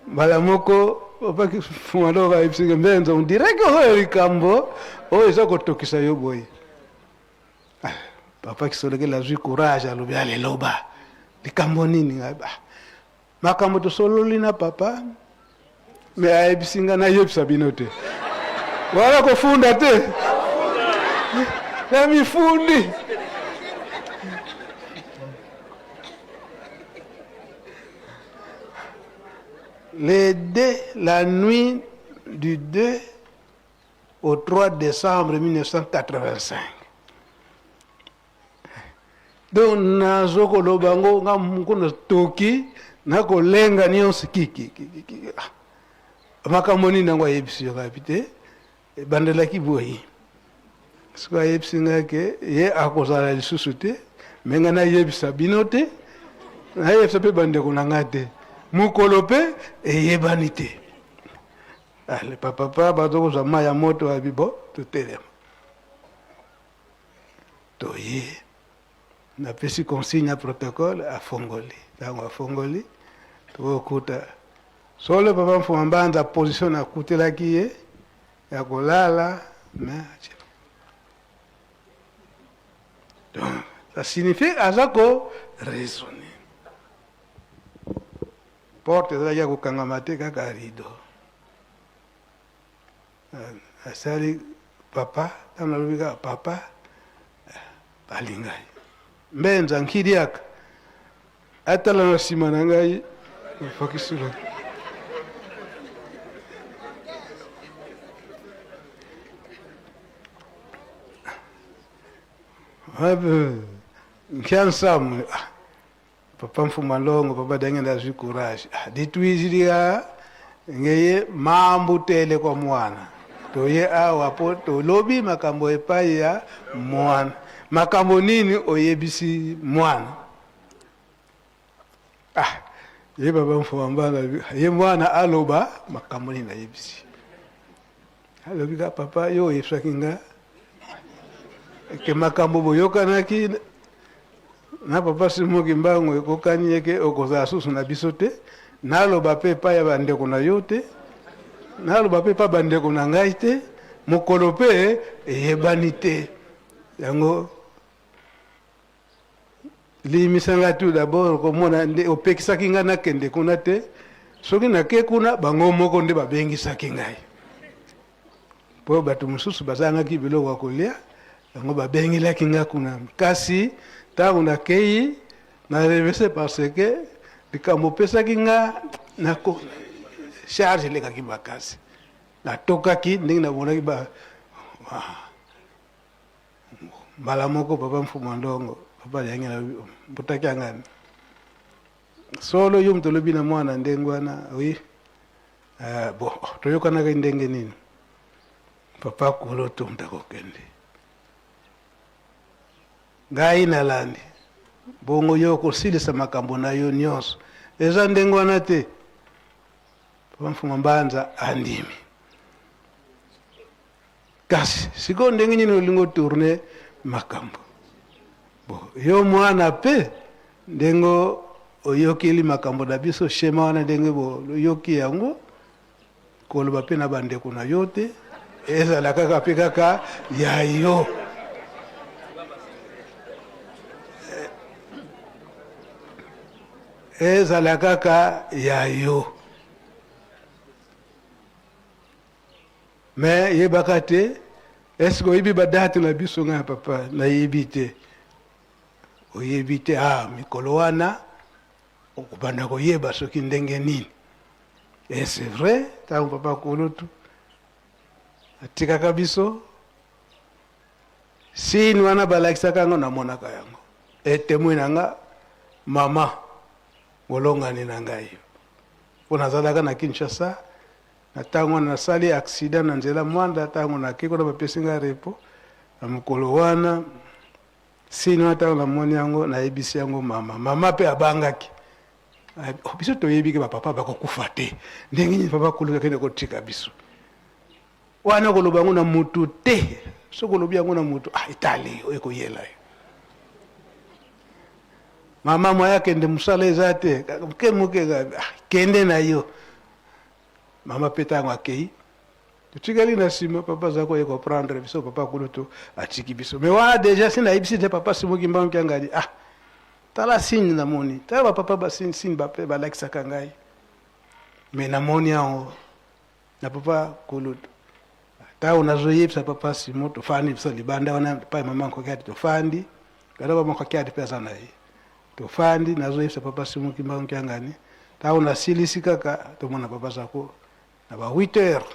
mbala moko papa Fumaloko ayebisi nga mbenza, on dirait que oyo likambo oyo eza kotokisa yo boye. Ah, papa Kisolokele azwi courage, alobi aleloba likambo nini? Ngai ba makambo tosololi na papa, me ayebisi nga nayebisa bino te, wala kofunda te na mifundi. Les deux, la nuit du 2 au 3 décembre 1985. Donc nazo koloba yango nga moko natoki nakolenga nyonso kikikiki. Makambo nini yango ayebisi yo ngapi te, ebandelaki boye. Soki ayebisi ngai ke ye akozala lisusu te, me ngai nayebisa bino te, nayebisa mpe bandeko na ngai te, mokolo mpe eyebani te. Ale papa bazo kozwa mai ya moto abi bo totelema toye, napesi consigne ya protocole, afongoli. Ntango afongoli tokokuta solo papa Mfuma Mbanza, position nakutelaki ye ya kolala, mais donc ça signifie aza ko raisonner. Porte ezalaki ya kokangama te, kaka rideau. Asali papa, ntango nalobi kaka papa, balingai mbenza nkiliaka atala na nsima na ngai fakisula. Nkiansamu papa Mfuma Longo, papa Dangenda azwi courage, ditwizilika ngeye mambu tele kwa mwana toye awa po tolobi makambo epai ya mwana. Makambo nini oyebisi mwana? Ah, ye papa Mfuma Mbanda, ye mwana aloba makambo nini ayebisi? Alobi ka papa, yo oyebisaki nga ke makambo boyokanaki na papa Simon Kimbangu ekokani ye ke okozala susu na biso te, naloba mpe epai ya bandeko na yo te, naloba mpe epai bandeko na ngai te, mokolo mpe eyebani te. Yango limisa ngai tout d'abord komona nde opekisaki ngai nakende kuna te, soki nake kuna bango moko nde babengisaki ngai. Mpo bato mosusu bazangaki biloko ya kolia, yango babengelaki nga kuna. Kasi ntango nakei, na revese parce que likambo opesaki nga na charge elekaki makasi. Natokaki ndenge namonaki ba mbala moko papa Mfumu Ndongo, papa yangi na mbutaki angani. Solo yo moto olobi na mwana ndenge wana, oui. Bon, toyokanaki ndenge nini? Papa Kulutu moto akokende, ngai nalandi, bongo yo okosilisa makambo na yo nyonso. Eza ndenge wana te. Papa Mfumu Mbanza andimi. Kasi sikoyo ndenge nini olingi otourne makambo? Bon, yo mwana pe ndenge oyokeli makambo na biso schéma wana ndenge boyoki yango, koloba pe na bandeko na yo te, ezala kaka pe kaka ya yo. Ezala kaka ya yo. Mais yebaka te, est-ce que oyebi ba date na biso? Ngai papa nayebi te. Oyebi te, ah, mikolo wana okobanda koyeba soki ndenge nini. Et c'est vrai, ntango papa Kulutu atikaka biso, signe wana balakisaka yango, namonaka yango. E témoin na nga, mama molongani na ngai, mpo nazalaka na Kinshasa na ntango wana, nasali accident na nzela Mwanda. Ntango nakei kuna, bapesi ngai repos na mokolo wana. Signe wana, ntango namoni yango, nayebisi yango mama. Mama mpe abangaki. Oh, biso toyebi ke bapapa bakokufa te, ndenge nini papa Kulutu akende kotika biso wana? Koloba yango na mutu te. Soki olobi yango na mutu, ah, etali yo, ekoyela yo. Mama moya akende mosala eza te, moke moke, ah, kende na yo. Mama mpe ntango akei, totikali na nsima. Papa aza koye comprendre biso, papa Kulutu atiki biso. Mais wana déjà si nayebisi te papa Simoki Mbangu Kiangani, ah, tala signe namoni, tala bapapa basigne, signe bape balakisaka ngai, mais namoni yango na papa Kulutu. Ntango nazoyebisa papa Simo, tofandi biso libanda wana epai mama Nkoki ati, tofandi kata mama Nkoki ati mpe aza na ye, tofandi, nazoyebisa papa Simo Kimbangu Kiangani. Ntango nasilisi kaka, tomona papa Zako na ba 8 heures,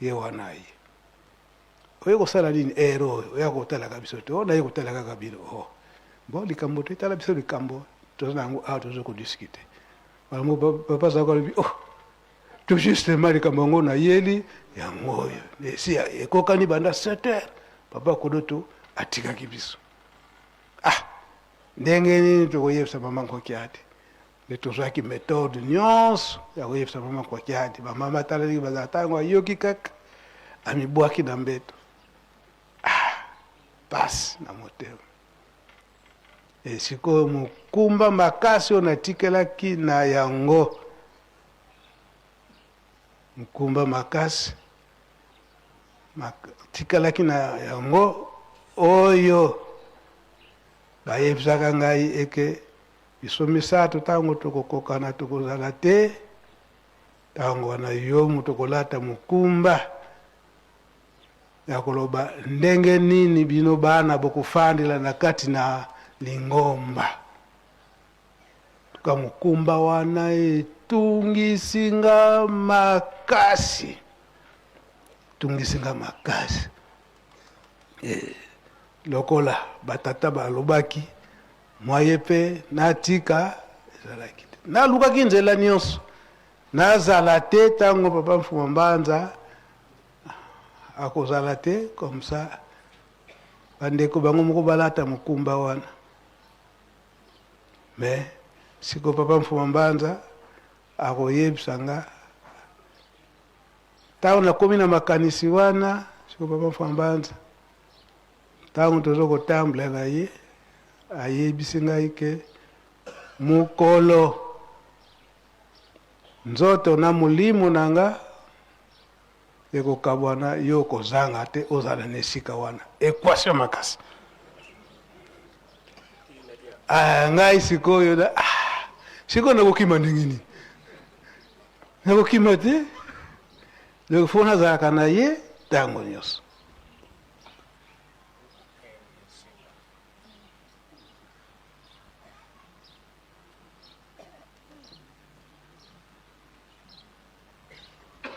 ye wana ye oye kosala nini ere oyo? Oya kotalaka biso te? O naye kotala kaka bino. O bon, likambo te, tala biso likambo toza na yango awa, toza kodiscuter. Bango papa Zako alobi, oh, tout justement likambo yango nayeli yango oyo, esi ekokani banda 7 heures papa Kulutu atikaki biso. Ah, ndenge nini tokoyebisa mama Nkoki ate? Nde tozwaki méthode nyonso ya koyebisa mama Nkoki ate. Bamama atalaki bazala, ntango ayoki kaka, amibwaki na mbeto. Ah, pasi na motema. E sikoyo mokumba makasi oyo natikelaki na yango, mokumba makasi tikalaki na yango oyo bayebisaka ngai eke biso misato ntango tokokokana tokozala te, ntango wana yo moto kolata mokumba ya koloba ndenge nini bino bana bokofandela na kati na lingomba. Tuka mokumba wana etungisi nga makasi, etungisi nga makasi. E, lokola batata balobaki, mwaye mpe natika ezalaki te. Nalukaki nzela nyonso nazala te ntango papa Mfuma Mbanza akozala te, comme ça bandeko bango moko balata mokumba wana. Mais siko papa Mfuma Mbanza akoyebisa nga ntango nakomi na makanisi wana. Siko papa Mfuma Mbanza, ntango toza kotambola na ye, ayebisi ngai ke mokolo nzoto na molimo na nga ekokabwana, yo kozanga te ozala na esika wana. Équation makasi. Ah, ngai sikoyo na, ah, sikoyo nakokima ndenge nini? Nakokima te, donc fo nazalaka na ye. ntango nyonso.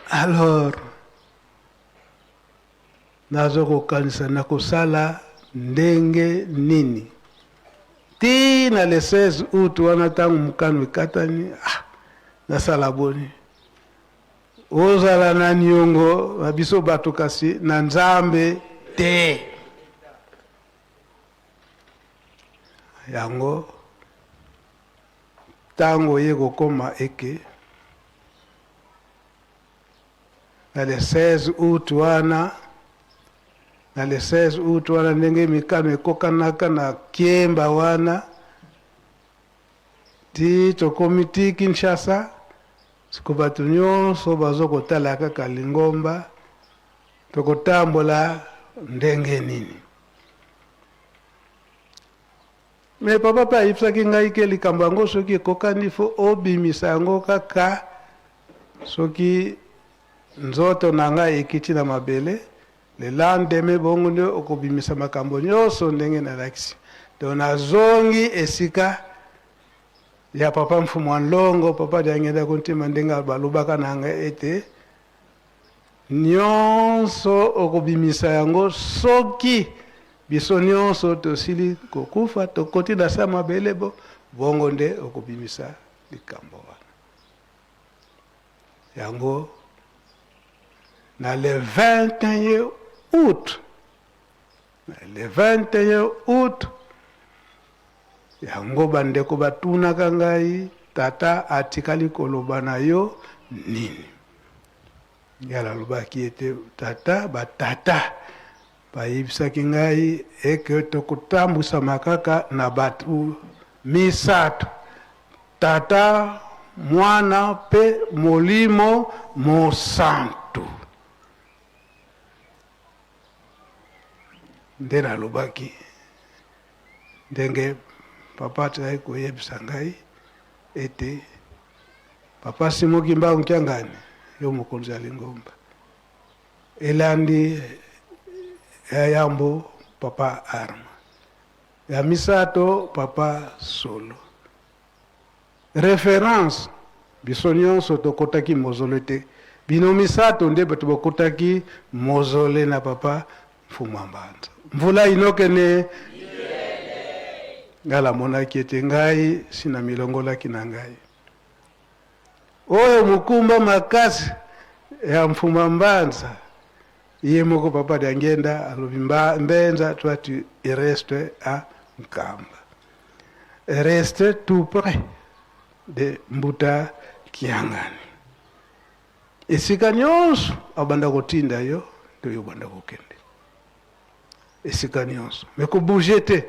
Alors nazo kokanisa nakosala ndenge nini ti na le 16 août wana ntango mokano ekatani, ah, nasala boni? Ozala na niongo na biso bato kasi na Nzambe te. Yango ntango ye kokoma eke na le 16 août wana, na le 16 août wana ndenge mikano ekokanaka na Kiemba wana ti tokomi ti Kinshasa. Siko bato nyonso bazo kotala kaka lingomba, tokotambola ndenge nini? Me papa mpe ayebisaki ngai ke likambo yango soki ekokani fo obimisa yango kaka soki nzoto na ngai ekiti na mabele, le lendemain bongo nde okobimisa makambo nyonso ndenge nalakisi. Donc nazongi esika ya papa Mfumu wa Nlongo, papa Diangienda Kuntima, ndenge balobaka na ngai ete nyonso okobimisa yango soki biso nyonso tosili kokufa, tokoti na sa mabele, bo bongo nde okobimisa likambo wana. Yango na le 21 août, le 21 août yango bandeko batunaka ngai, tata atikali koloba na yo nini? Ngai nalobaki ete tata, batata bayebisaki ngai eke tokotambwisama kaka na bato misato, tata, mwana mpe Molimo Mosantu. Nde nalobaki ndenge papa atikaki koyebisa ngai ete papa Simon Kimbangu Kiangani, yo mokonzi ya lingomba, elandi ya yambo papa Arma, ya misato papa Solo. Reference, biso nyonso tokotaki mozole te, bino misato nde bato bokotaki mozole na papa Mfumu wa Mbanza. Mvula inokene ngai namonaki ete ngai si na milongolaki na ngai oyo mokumba makasi ya Mfumu wa Mbanza. Ye moko papa Diangienda alobi Mbenza, toi tu restes à Nkamba, reste tout près de Mbuta Kiangani. Esika nyonso abanda kotinda yo nde yo obanda kokende esika nyonso, me kobouge te.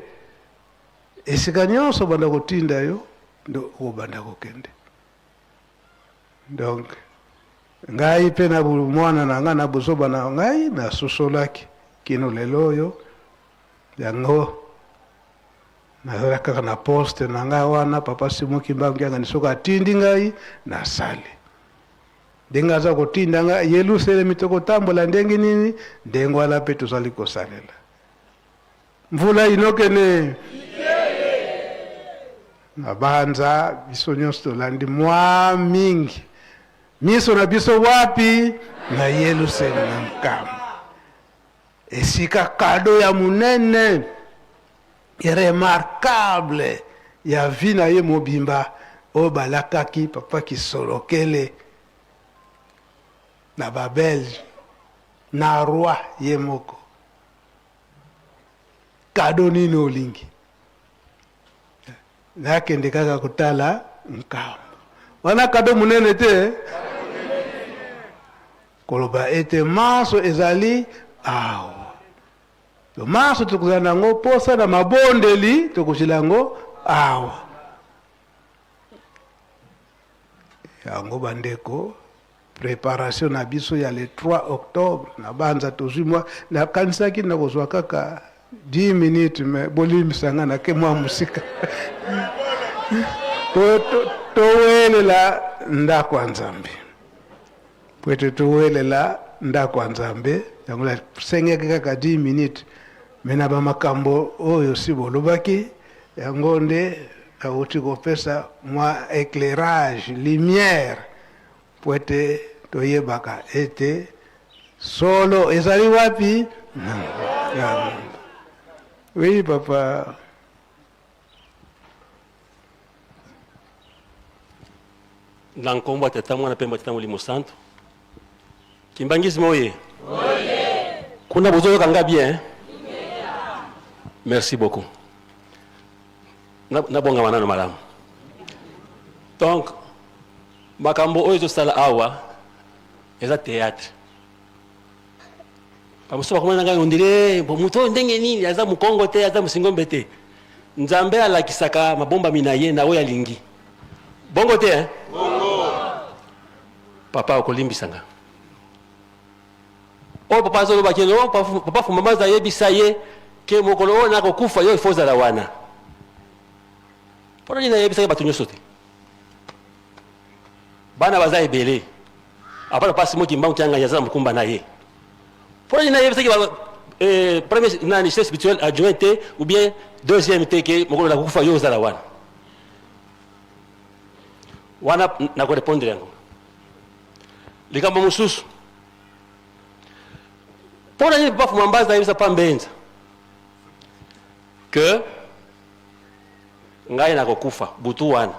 Esika nyonso obanda kotinda yo nde okobanda kokende. Donc ngai mpe na mwana na ngai na bozoba na ngai nasosolaki kino lelo oyo yango nazala kaka na poste na ngai wana. Papa Simon Kimbangu Kiangani soki atindi ngai nasali ndenge aza kotinda ngai. Yelusalemi tokotambola ndenge nini, ndenge wana mpe tozali kosalela. Mvula inokene na banza biso nyonso tolandi mwa mingi, miso na biso wapi? Na Yelusalemi na Nkamba, esika kado ya monene remarquable ya vie na ye mobimba oyo balakaki papa Kisolokele na ba Belge na roi ye moko. Kado nini olingi? Nakende kaka kotala Nkamba wana, kado monene te koloba ete manso ezali awa. Manso tokozala na yango posa na mabondeli, tokozela yango awa. Yango bandeko, preparation na biso ya le 3 octobre na banza tozwi mwa, nakanisaki nakozwa kaka 10 minutes, mais bolimbisa nga nake mwa mosika. Towelela ndako ya Nzambe, po ete towelela ndako ya Nzambe. Yango nasengaki kaka 10 minutes, mais na ba makambo oyo si bolobaki, yango nde nauti kopesa mwa éclairage, lumière, mpo ete toyebaka ete solo ezali wapi. Oui, papa. Na nkombo ya Tata, Mwana mpe Tata Molimo Santu. Kimbanguisme oye. Kuna bozoyoka nga bien. Merci beaucoup. Nabongama nano malamu. Donc makambo oyo ezosala awa eza théâtre. Bamosusu bakomona ngai ondire moto oyo ndenge nini, aza mokongo te, aza mosingombe te. Nzambe alakisaka mabombami na ye na oyo alingi. Bongo te, hein? Bongo. Papa okolimbisa nga. Oyo papa azoloba ke no, papa Fumama ayebisa ye ke mokolo oyo nakokufa yo ifo ozala wana. Mpona nini ayebisaki bato nyonso te? Bana baza ebele. Apana pasi moki mbangu kianga aza na mokumba na ye. Mpona nini ayebisaki premier nani chef spirituel adjoint te ou bien deuxième te ke mokolo nakokufa yo ozala wana? Wana nakorepondre yango. Likambo mosusu, mpona nini papa Fuma Mbanza ayebisa pa Mbenza ke ngai nakokufa butu wana,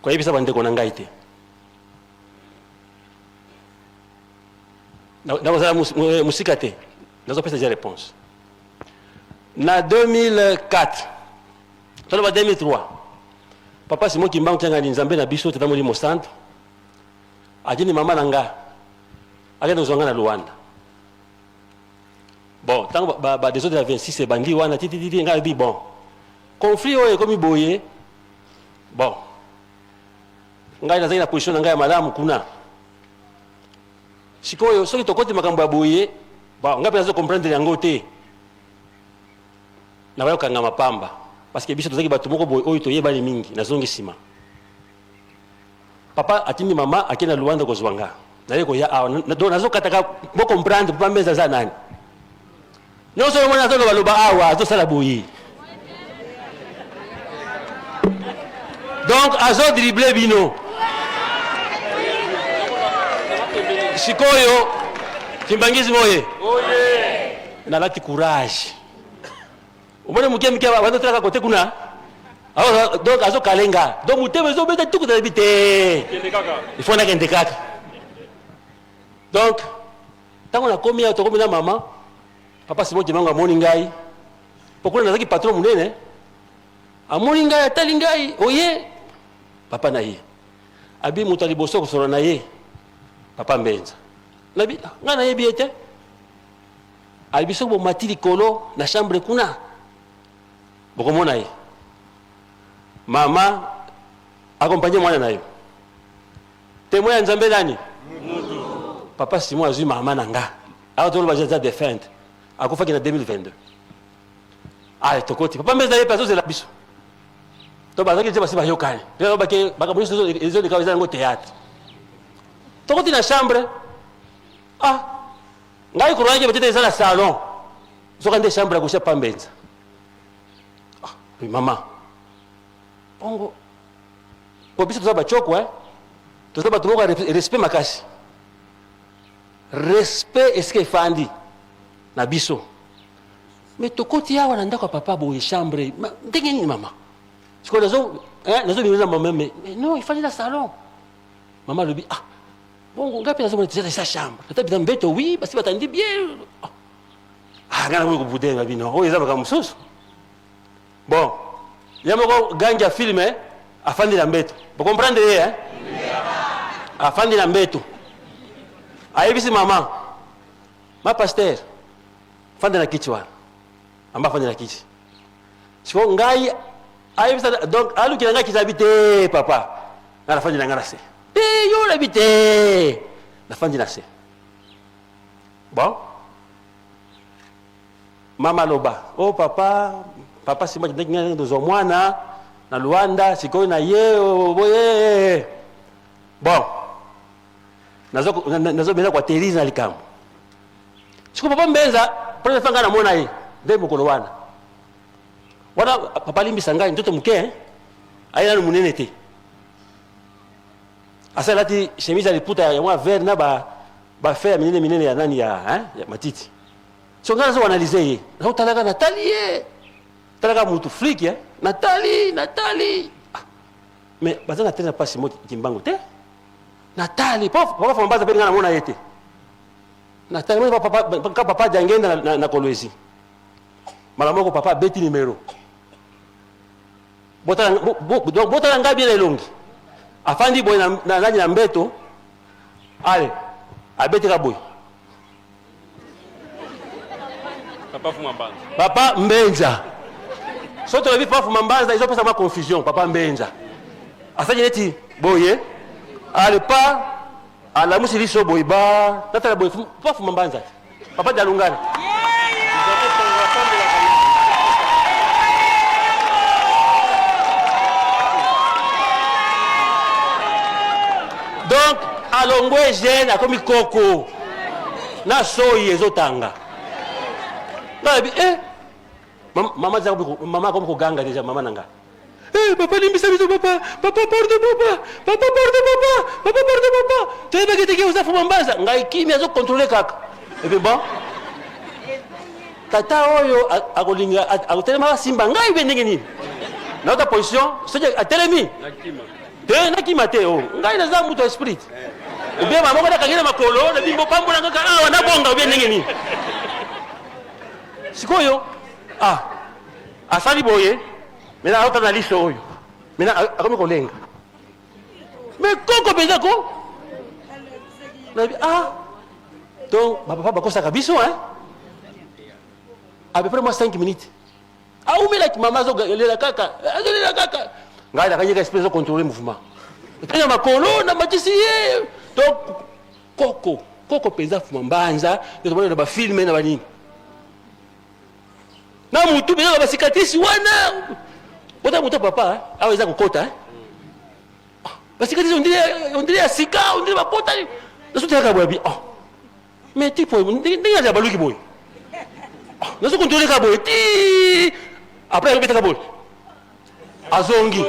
koyebisa bandeko na ngai te? Nakozala mosika te, nazopesa deja réponse. Na 2004, toloba 2003, papa Simon Kimbangu Kiangani, Nzambe na biso Tata Molimo Santu, atindi mama na nga akende kozwa nga na Luanda. Bon, ntango ba désordre ya 26 ebandi wana titititi, ngai alobi bon, conflit oyo ekomi boye, bon, ngai nazali na position na ngai ya malamu kuna. Sikoyo soki tokoti makambo ya boye, bon, ngai mpe nazo comprendre yango te, nakoya kokangama pamba, parce que biso tozalaki bato moko boye oyo toyebani mingi. Nazongi nsima, papa atindi mama akende na Luanda kozwa nga. Naye koya awa, donc nazokataka bo comprendre papa Mbenza aza nani. Nyonso oyo mwana azoloba loba awa, azosala boye, donc azodrible bino. Sikoyo kimbanguisme oye, nalati courage, omoni moke moke bazotalaka kote kuna, donc azokalenga, donc motema ezobeta tuku, nayebi te, il faut nakende kaka. Donc ntango nakomi awa, tokomi na mama, papa Simon Kimbangu amoni ngai, po kuna nazalaki patron monene. Amoni ngai, atali ngai, oye papa na ye, abi moto ya liboso kosolola na ye papa Mbenza. Nabi ngai nayebi ye te. Alobi soki bomati likolo na chambre kuna bokomona ye. Mama akompagne mwana na yo, témoin ya Nzambe nani? Papa Simon azwi mama na nga awa, toloba aza défunte, akufaki na 2022. Aya tokoti, papa Mbenza ye mpe azozela biso. To bazalaki te, basi bayokani, bake makambo nyonso ezoleka eza yango théâtre. Tokoti na chambre, ah, ngai croyaki peut-être eza na salon, soka nde chambre ya kosia pa Mbenza. Ah, mama, bongo po biso toza bacoko, eh? Toza bato moko ya respect makasi, respect esika efandi na biso. Mais tokoti awa na ndako ya papa boye, chambre ndenge nini mama? Sikoyo nazobima na mama, mais non, ifandi na salon. Mama alobi ah, bongo ngai mpe nazomona eza eza chambre, ata bina mbeto, oui, basi batandi bien. Ah, ngai nakoki kobudenga bino, oyo eza makambo mosusu. Bon, ye moko gangi ya film afandi na mbeto, bocomprendre ye, eh? Afandi na mbeto, ayebisi mama, ma pasteur, fanda na kiti wana. Mama afandi na kiti. Sikoyo ngai ayebisa, donc alukela ngai kiti, abi te papa, ngai nafandi na ngai na se te, yo nabi te, nafandi na se. Bon, mama aloba o oh, papa, papa Simba ndenge ngai tozwa mwana na Luanda, sikoyo na ye boye. Bon, nazobenda koatterrir na likambo. Siko papa Mbenza, première fois ngai namona ye nde mokolo wana wana, papa alimbisa ngai nzoto moke, hein? Aye nanu monene te, asali alati chemise ya liputa ya mwa vert na ba ba ya minene minene ya nani ya, hein? Ya matiti. So ngai nazo analyse ye, nazotalaka, natali ye, talaka mutu flic, hein? Natali, natali, ah. Mais baza na tena pasi mo Kimbangu te, natali po papa Fambaza mpe ngai namona ye te. Natali moni papa, ka papa Diangenda na, na, na Kolwezi, mbala moko papa abeti numero, botala bo, bo, donc botala ngai bien elongi, afandi boye na, na nani na mbeto, ale abeteka boye. Papa Fuma Mbanza. Papa Mbenza. Soki tolobi Papa Fuma Mbanza ezopesa mwa confusion. Papa Mbenza asali neti boye, ale pa alamusi liso boye, ba natala boye, Papa Fuma Mbanza, Papa Dialungana. Donc alongwe jeune, akomi koko na soyi ezotanga. Ngai eh mama mama akomi koganga deja, mama na ngai, eh papa limbisa biso, papa, papa pardon, papa, papa pardon, papa, papa pardon, papa, toyebaki teke oza Fuma Mbanza. Ngai kimi azocontrôle kaka. Et puis bon, tata oyo akolinga akotelema, asimba ngai mpe ndenge nini naota position, soki atelemi te nakima te, o ngai naza moto ya esprit, ou bien mama moko nakangi na makolo na bimbo pambola kaka awa nabonga, ou bien ndenge nini. Sikoyo ah asali boye, mena aota na liso oyo, mena akomi kolenga, me koko mpenza ko nayebi. Ah, donc bapapa bakosaka biso, hein, à peu près moi 5 minutes aumelaki, mama azolela kaka, azolela kaka, ngai nakangi kaka esprit azocontrôle mouvement na makolo na matisi ye. Donc koko koko mpenza Fuma Mbanza nde tomona na bafilme na banini na mutu mpenza na bacicatrice wana. Bota moto papa awa eza kokota bacicatrice on dirait ya sika, on dirait bapota nazotelaka boye bi, oh mais tipo ndenge azala baluki boye, nazokontrole kaka boye ti après akobetaka boye, azongi.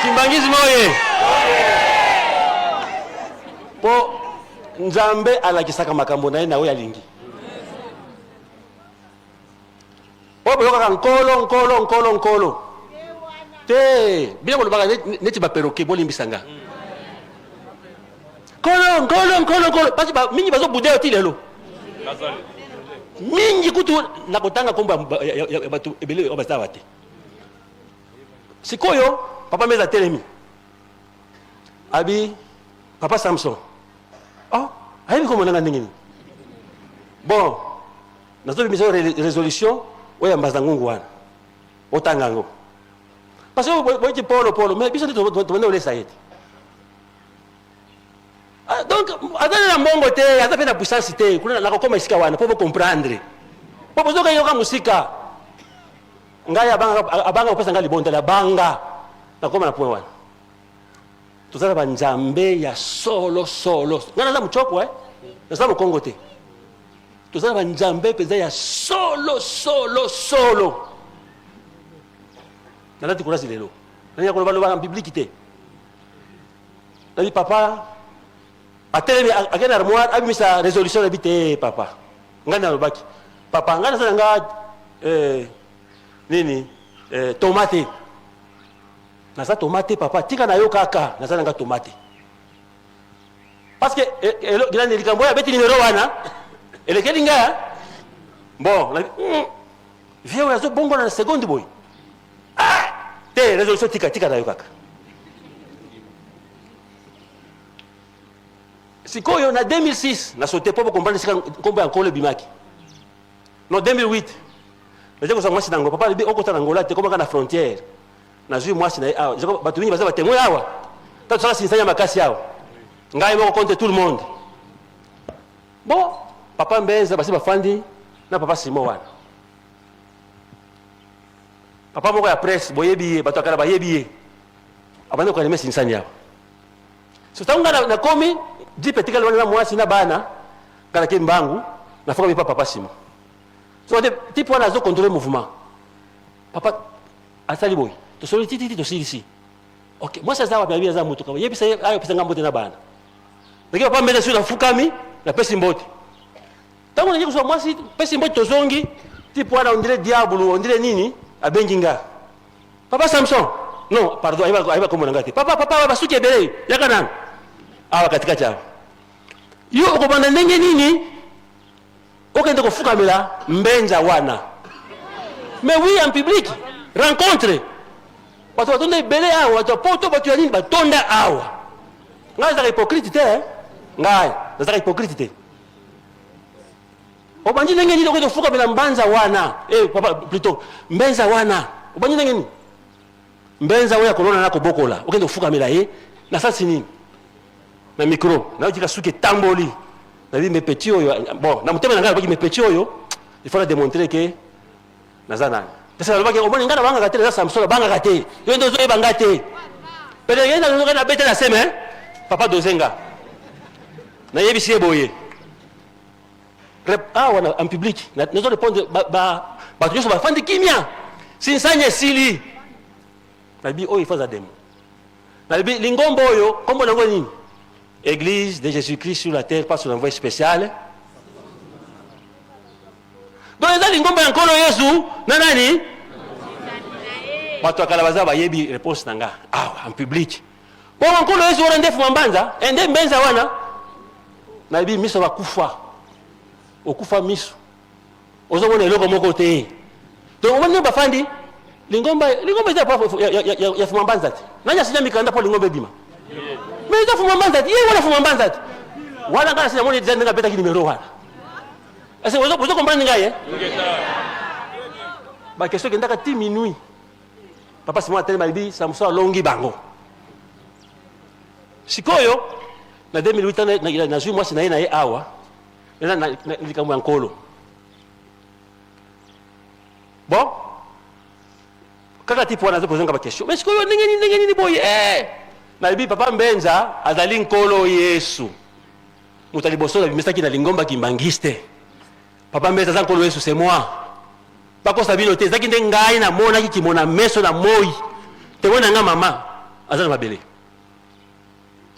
Kimbangisme oye mpo Nzambe alakisaka makambo na ye na oyo alingi. Oyo boyokaka nkolo nkolo nkolo nkolo te, bino bolobaka neti baperroquet, bolimbisa nga, nkolo nkolo nkolo nkolo, parce mingi bazobuda yo ti lelo, mingi kutu nakotanga nkombo ya bato ebele oyo baza awa te. Sikoyo papa Meza atelemi, abi papa Samson, oh ayebi komona nga ndenge nini. Bon, nazobimisa yo résolution oyo ya Mbanza Ngungu wana, otanga yango, parce que boyeti polo polo, mais biso nde tobanda kolesa ye te. Donc aza na mbongo te, aza mpe na puissance te. Kuna nakokoma esika wana mpo bocomprendre, mpo bozoka yoka mosika. Ngai abanga kopesa ngai libondela, abanga nakoma na point wana. Toza na banzambe ya solo solo. Ngai naza mochoko, eh? Naza mokongo te. Toza na banzambe mpenza ya solo solo solo. Nalati kurasi lelo, nanya kolobaloba na bibliki te. Nabi papa atelemi, akei na armoire, abimisa résolution. Nabi te papa, ngai nalobaki papa, ngai nasala nga eh, nini eh, tomate, naza tomate papa, tika na yo kaka, naza nanga tomate, parce que eh, likambo oyo abeti numero wana elekeli ngai. Bon, vieux oyo azobongwana na seconde boye, ah te, résolution tika, tika na yo kaka. Sikoyo na 2006 na sote mpo bocomprendre esika nkombo ya nkolo ebimaki. No 2008 naza kozwa mwasi na ngo, papa alobi okota na Ngola te, komaka na frontière. Nazwi mwasi na ye awa, bato mingi baza batémoin awa, ta tosala sinisani ya makasi awa, ngai moko contre tout le monde. Bon, papa Mbenza basi bafandi na papa Simon wana. Papa moko ya presse boyebi ye, bato ya kala bayebi ye. Abandi koanime sinsani awa. So tango nga nakomi jeep etikali wana na mwasi na bana, nga nake mbangu nafukami pa papa Simon. So te type wana azo contrôler mouvement. Papa asali boye. Tosoli titi titi tosilisi. Ok, mwasi aza wapi? Abi aza motuka. Yebisa ye ayo pesa nga mbote na bana. Ndenge papa mbele sur nafukami, napesi mbote. Tango naye kozwa mwasi, pesi mbote tozongi, type wana on dirait diable, on dirait nini, abengi nga. Papa Samson, non, pardon, ayeba ayeba kombo na nga te. Papa, papa, basuki ebele, yaka nanu. Awa katikati awa. Yo okobanda ndenge nini? Okende kofukamela mbenza wana. Mais oui, en public, rencontre. Bato batonda ebele awa, bato ya poto, bato ya nini batonda awa. Ngai nazalaka hypocrite te, eh? Ngai nazalaka hypocrite te. Obandi ndenge nini okende kofukamela mbanza wana? Eh, papa, plutôt mbenza wana. Obandi ndenge nini? Mbenza oyo akolona na kobokola, okende kofukamela ye na sasi nini? Na micro, nayoki ka suki etamboli. Nabi mes petits oyo, bon, na motema na ngai nalobaki mes petits oyo, il faut na démontrer que naza nani. Pesa nalobaki omoni ngai nabangaka te, naza Samson nabangaka te. Yo nde ozoyeba ngai te. Pene ye nazoka na bete na seme, papa dozenga. Nayebisi ye boye. Awa na en public, nazo répondre ba ba bato nyonso bafandi kimia. Sinsani esili. Nabi oyo il faut aza demo. Nalobi lingomba oyo kombo nango nini? Église de Jésus-Christ sur la terre par son envoyé spécial. Donc eza lingomba ya Nkolo Yesu na nani? Bato ya kala baza bayebi réponse na nga awa en public. Bongo Nkolo Yesu wana nde fuma mbanza, eh, nde mbenza wana. Nayebi miso bakufa. Okufa miso. Ozomona eloko moko te. Donc omoni ndenge bafandi lingomba lingomba eza ya, ya, ya, ya fuma mbanza te. Nani asinya mikanda mpo lingomba ebima? Mais eza fuma mbanza te. Ye wana fuma mbanza te. Wana ngai nasi namoni eza ndenge abetaki numero wana. Est-ce que ozo comprendre ngai eh? Ba question ekendaka ti minuit. Papa Simon atelema alobi Samson alongi bango. Sikoyo na 2008 nazwi mwasi na ye na ye awa eza na likambo ya nkolo bon kaka tipe wana aza kozanga baquestion mais sikoyo ndenge nini ndenge nini boye eh! Nalobi papa mbenza azali nkolo yesu moto ya liboso nabimisaki na lingomba kimbangiste papa mbenza aza nkolo yesu c'est moi bakosa bino te ezalaki nde ngai namonaki kimona meso na moi témoin na ngai mama aza na mabele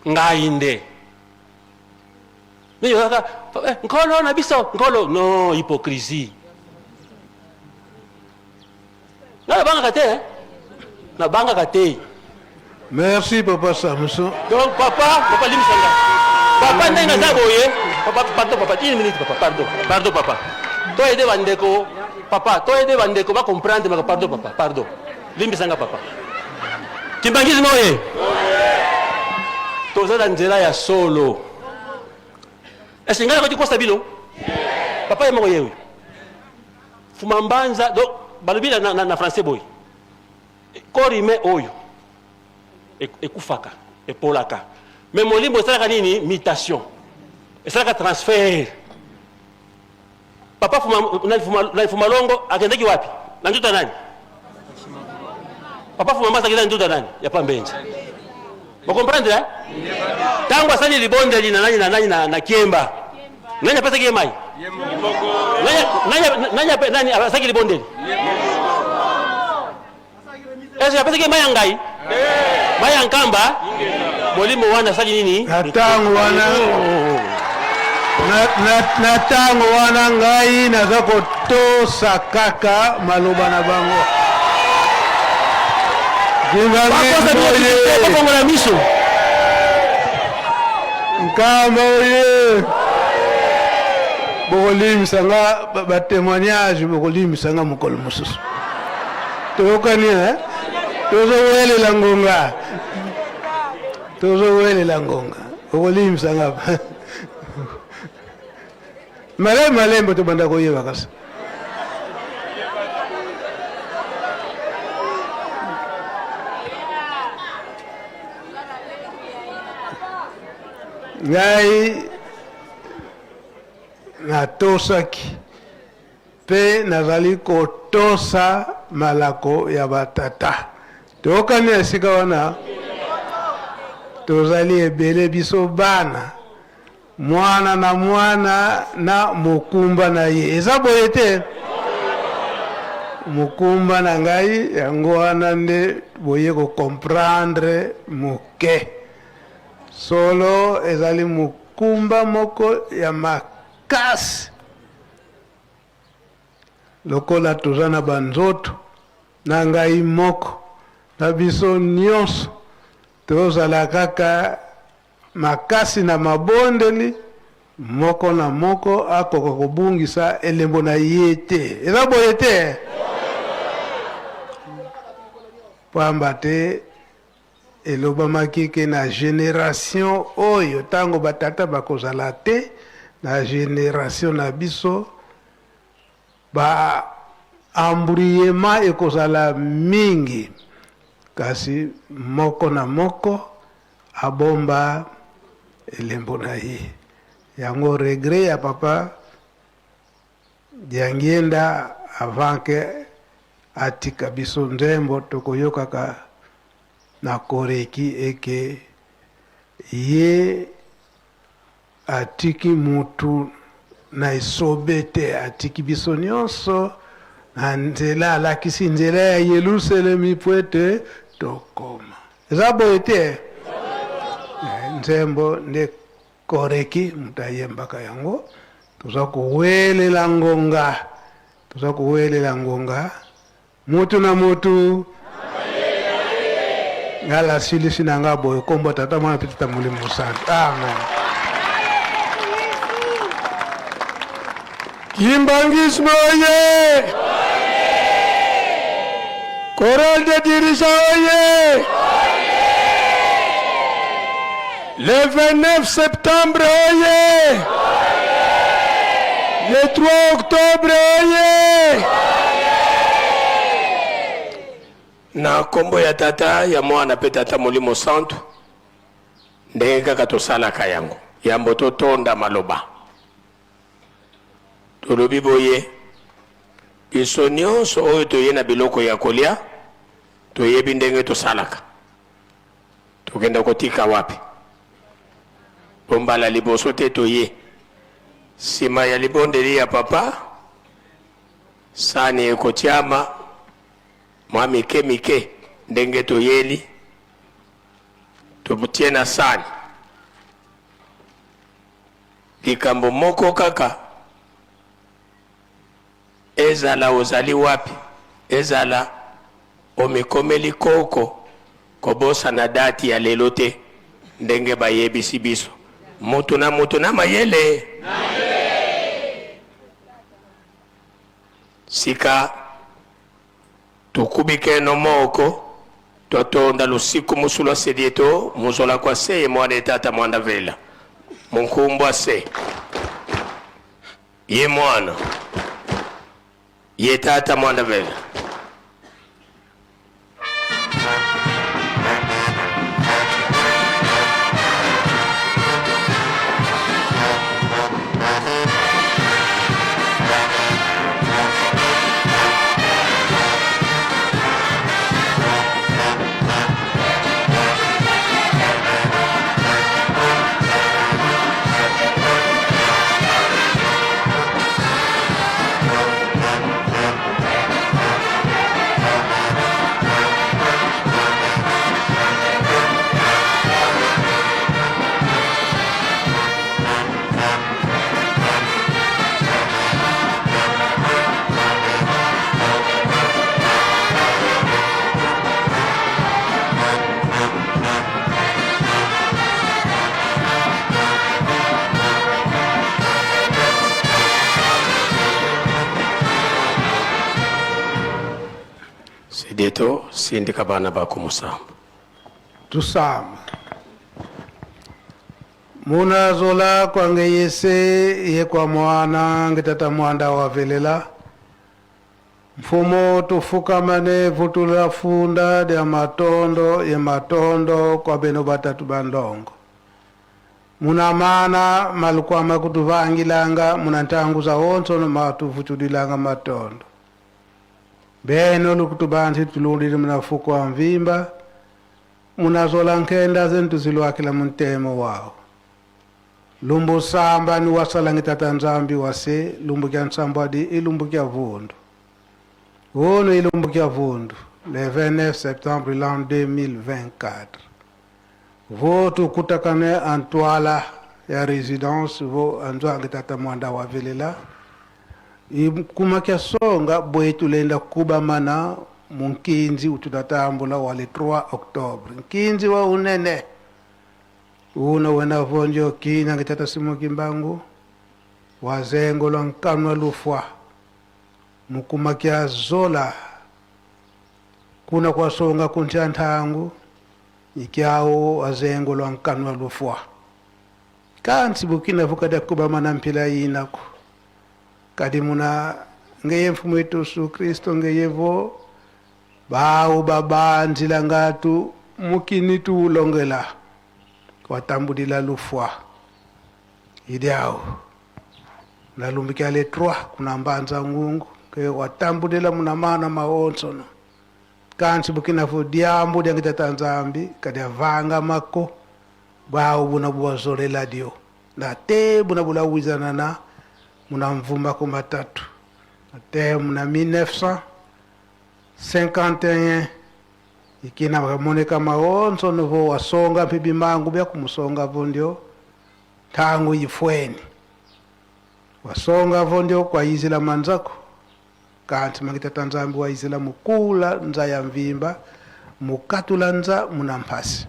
ngai nde Mais kaka eh, nkolo na biso nkolo non hypocrisie. Nga nabangaka te eh? Nabangaka te. Merci papa Samson. Donc papa, papa limbisa nga. Papa ndenge aza boye, papa pardon papa, une minute papa, pardon. Pardon papa. To aider bandeko, papa, to aider bandeko ba comprendre maka pardon papa, pardon. Limbisa nga papa. Kimbangisme oye. Toza na nzela ya solo. Est-ce ngai nakoki kosa bino? Papa ye moko ye oyo. Fuma mbanza donc balobi na, na, na français boye. Corps humain oyo ekufaka, epolaka. Mais molimo esalaka nini? Mutation. Esalaka transfert. Papa Fuma, nani Fuma, nani Fuma Longo akendaki wapi? Na nzoto ya nani? Papa Fuma Mbasa akendaki na nzoto ya nani? Ya Pambenja. Bo comprendre hein? Tango asali libondeli na nani na nani na, na Kiemba. Nani apesaki ye mai? Nani nani nani nani asaki libondeli? Est-ce que apesaki mai ya ngai? Mai ya nkamba? Molimo wana asali nini? Na ntango wana na ntango wana ngai naza kotosa kaka maloba na bango. Bakongola miso. Nkamba oye bokolimbisa nga batémoignage bokolimbisa nga mokolo mosusu toyokani eh? Tozowelela ngonga, tozowelela ngonga, okolimbisa nga malembe malembe tobanda koyeba kasi. Ngai natosaki mpe nazali kotosa. malako ya batata. Toyokani esika wana? Tozali ebele biso bana, mwana na mwana na mokumba na ye. Eza boye te? Mokumba na ngai yango wana nde boye ko comprendre moke. Solo ezali mokumba moko ya makasi. Lokola toza na ba nzoto na ngai moko na biso nionso tozala kaka makasi na mabondeli, moko na moko akoka kobungisa elembo na ye te. Eza boye te? Pamba te Elobamaki ke na generation oyo tango ba tata bakozala te, na generation na biso ba embrouillement ekozala mingi, kasi moko na moko abomba elembo na ye. Yango regret ya papa Diangienda avant que atika biso nzembo tokoyokaka na koreki eke ye atiki mutu na esobe te, atiki biso nionso na nzela, alakisi nzela ya Yelusalemi po ete tokoma. Eza boye te? Nzembo nde Koreki moto ayembaka yango. Toza kowelela ngonga, toza kowelela ngonga, mutu na mutu nga nasilisi na nga boye kombo tata mwana mpe tata molimo mosantu amen. Kimbanguisme oye! Chorale de dirigeants oye! Le 29 septembre oye! Le 3 octobre oye! Na kombo ya Tata, ya Mwana pe Tata Molimo Santu, ndenge kaka tosalaka yango yambo totonda maloba. Tolobi boye, biso nionso oyo toye na biloko ya kolia, toyebi ndenge tosalaka. Tokenda kotika wapi? Po mbala liboso te toye. Sima ya libondeli ya papa, sani ekotiama mwa mike mike ndenge toyeli, totie na sani. Likambo moko kaka, ezala ozali wapi, ezala omikomeli koko, kobosana date ya lelo te, ndenge bayebisi biso. Mutu na mutu na mayele. Sika tukubikeno moko twatonda lusiku musu lwa sedieto muzola kwa seye mwana etata mwanda vela munkumbwa se ye mwana ye tata mwanda vela. Sideto sindika bana ba kumusamba. Tusamba. Muna zola kwange yese ye kwa mwana nge tata mwanda wa velela. Mfumo tufukamane vutula funda dia matondo ye matondo kwa beno batatu ba ndongo. Muna mana malukwama kutuvangilanga muna ntangu za onso no matuvutulilanga matondo. Beno lukutubanzi tulundile munafuko wa mvimba munazola nkenda zenu tuzilwakila muntemo wao. Lumbu samba ni wasalangi tata Nzambi wase lumbu kya nsambwadi ilumbu kya vundu. Uno ilumbu kya vundu le 29 septembre l'an 2024. Votu kutakane antwala ya residence vo anzwangi tata mwanda wa velela. Kuma kya songa bwetu lenda kuba mana munkinzi ututatambula wale 3 octobre. Nkinzi wa unene. Uno wena vonjo kina ngitata simu kimbangu. Wazengo lwa nkanwa lufwa. Mukuma kya zola. Kuna kwa songa kuncha ntangu. Ikyao wazengo lwa nkanwa lufwa. Kansi bukina vukada kuba mana mpila yinako. Kadi muna ngeye mfumu wetu Yesu Kristo ngeyevo bawo babanzila ngatu mukini tuulongela watambulila lufwa idiao nalumbikia le 3 kuna mbanza ngungu ke watambulila muna mana maonsono kansi bukina fu diambu diangita nzambi kadi avanga mako bawo buna buwazolela dio na te buna bulawizana na muna mvumba ko matatu na te muna 1951 ikina bakamoneka maonso novo wasonga mpe bimangu bya kumusonga vondio tangu ifweni wasonga vondio kwa izila manzako kanti makitata nzambi wa izila mukula nza ya mvimba mukatula nza muna mpasi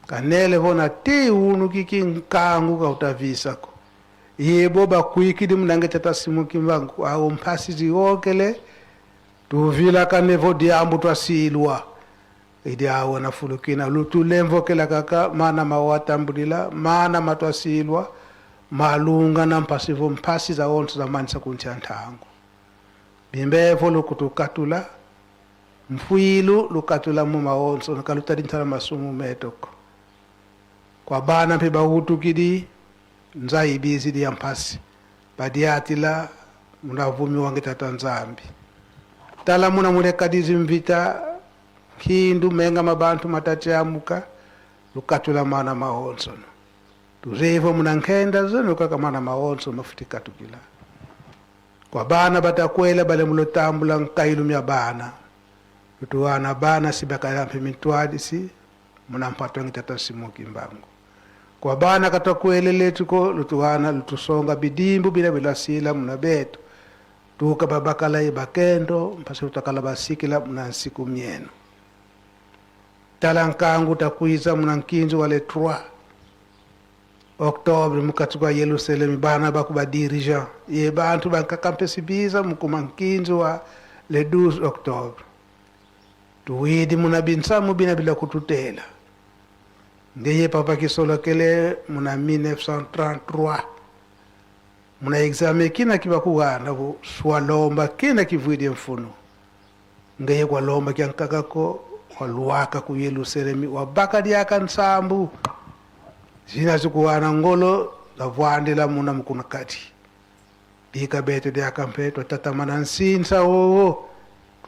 kanele vona ti unu kiki nkangu kautavisako yebo bakwikidi munange tata simu kimbangu awo mpasi ziokele tuvila kanevo diambu twasilwa idi awo nafulukina lutulemvokela kaka mana mawatambulila mana matwasilwa malunga na mpasivo mpasi za onso zamanisa kuntia ntangu bimbevo lukutukatula mfwilu lukatula mu maonso nakalutadintala masumu metoko kwa bana mpe bautukidi nzaibizi dia mpasi badiatila munavumi wange tata nzambi tala muna mulekadizi mvita kindu menga mabantu matachamuka lukatula mana maonsono tuzevo muna nkenda zeno kaka mana maonso mafuti katukila kwa bana batakwela bale mulotambula nkailu mya bana tutuwana bana sibakala mpe mitwadi si muna mpato wange tata simuki mbangu kwa bana katakwelele tuko lutuwana lutusonga bidimbu bila bilasila muna betu tuka babakala ibakendo mpasi utakala basikila muna nsiku mienu tala nkangu takwiza muna nkinzi wale 3 octobre mukati kwa Yerusalemu bana bakuba dirigeant ye bantu bankakampesi biza mukuma nkinzi wa le 12 octobre tuwidi muna binsamu bina bila kututela ndeye papa kisolokele muna 1933 muna examen kina kibakuwana ku swalomba kina kivwidi mfuno ngeye kwalomba kyankakako waluwaka ku Yerusalemu wabaka dyaka nsambu zina zikuwana ngolo zavwandila muna mukuna kati bika beto dyaka mpe twatatamana nsinsa wowo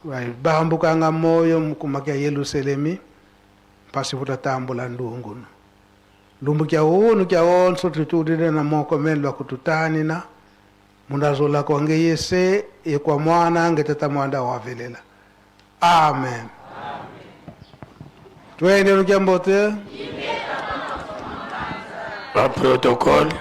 twabambukanga moyo mukumakya Yerusalemu pasi vutatambula ndungunu lumbu kya unu kya onso tutulile na moko meni lwa kututanina mundazola kwange yese yekwa mwana ngetata mwanda wavelela amen. Twende lukyambote ba protocole.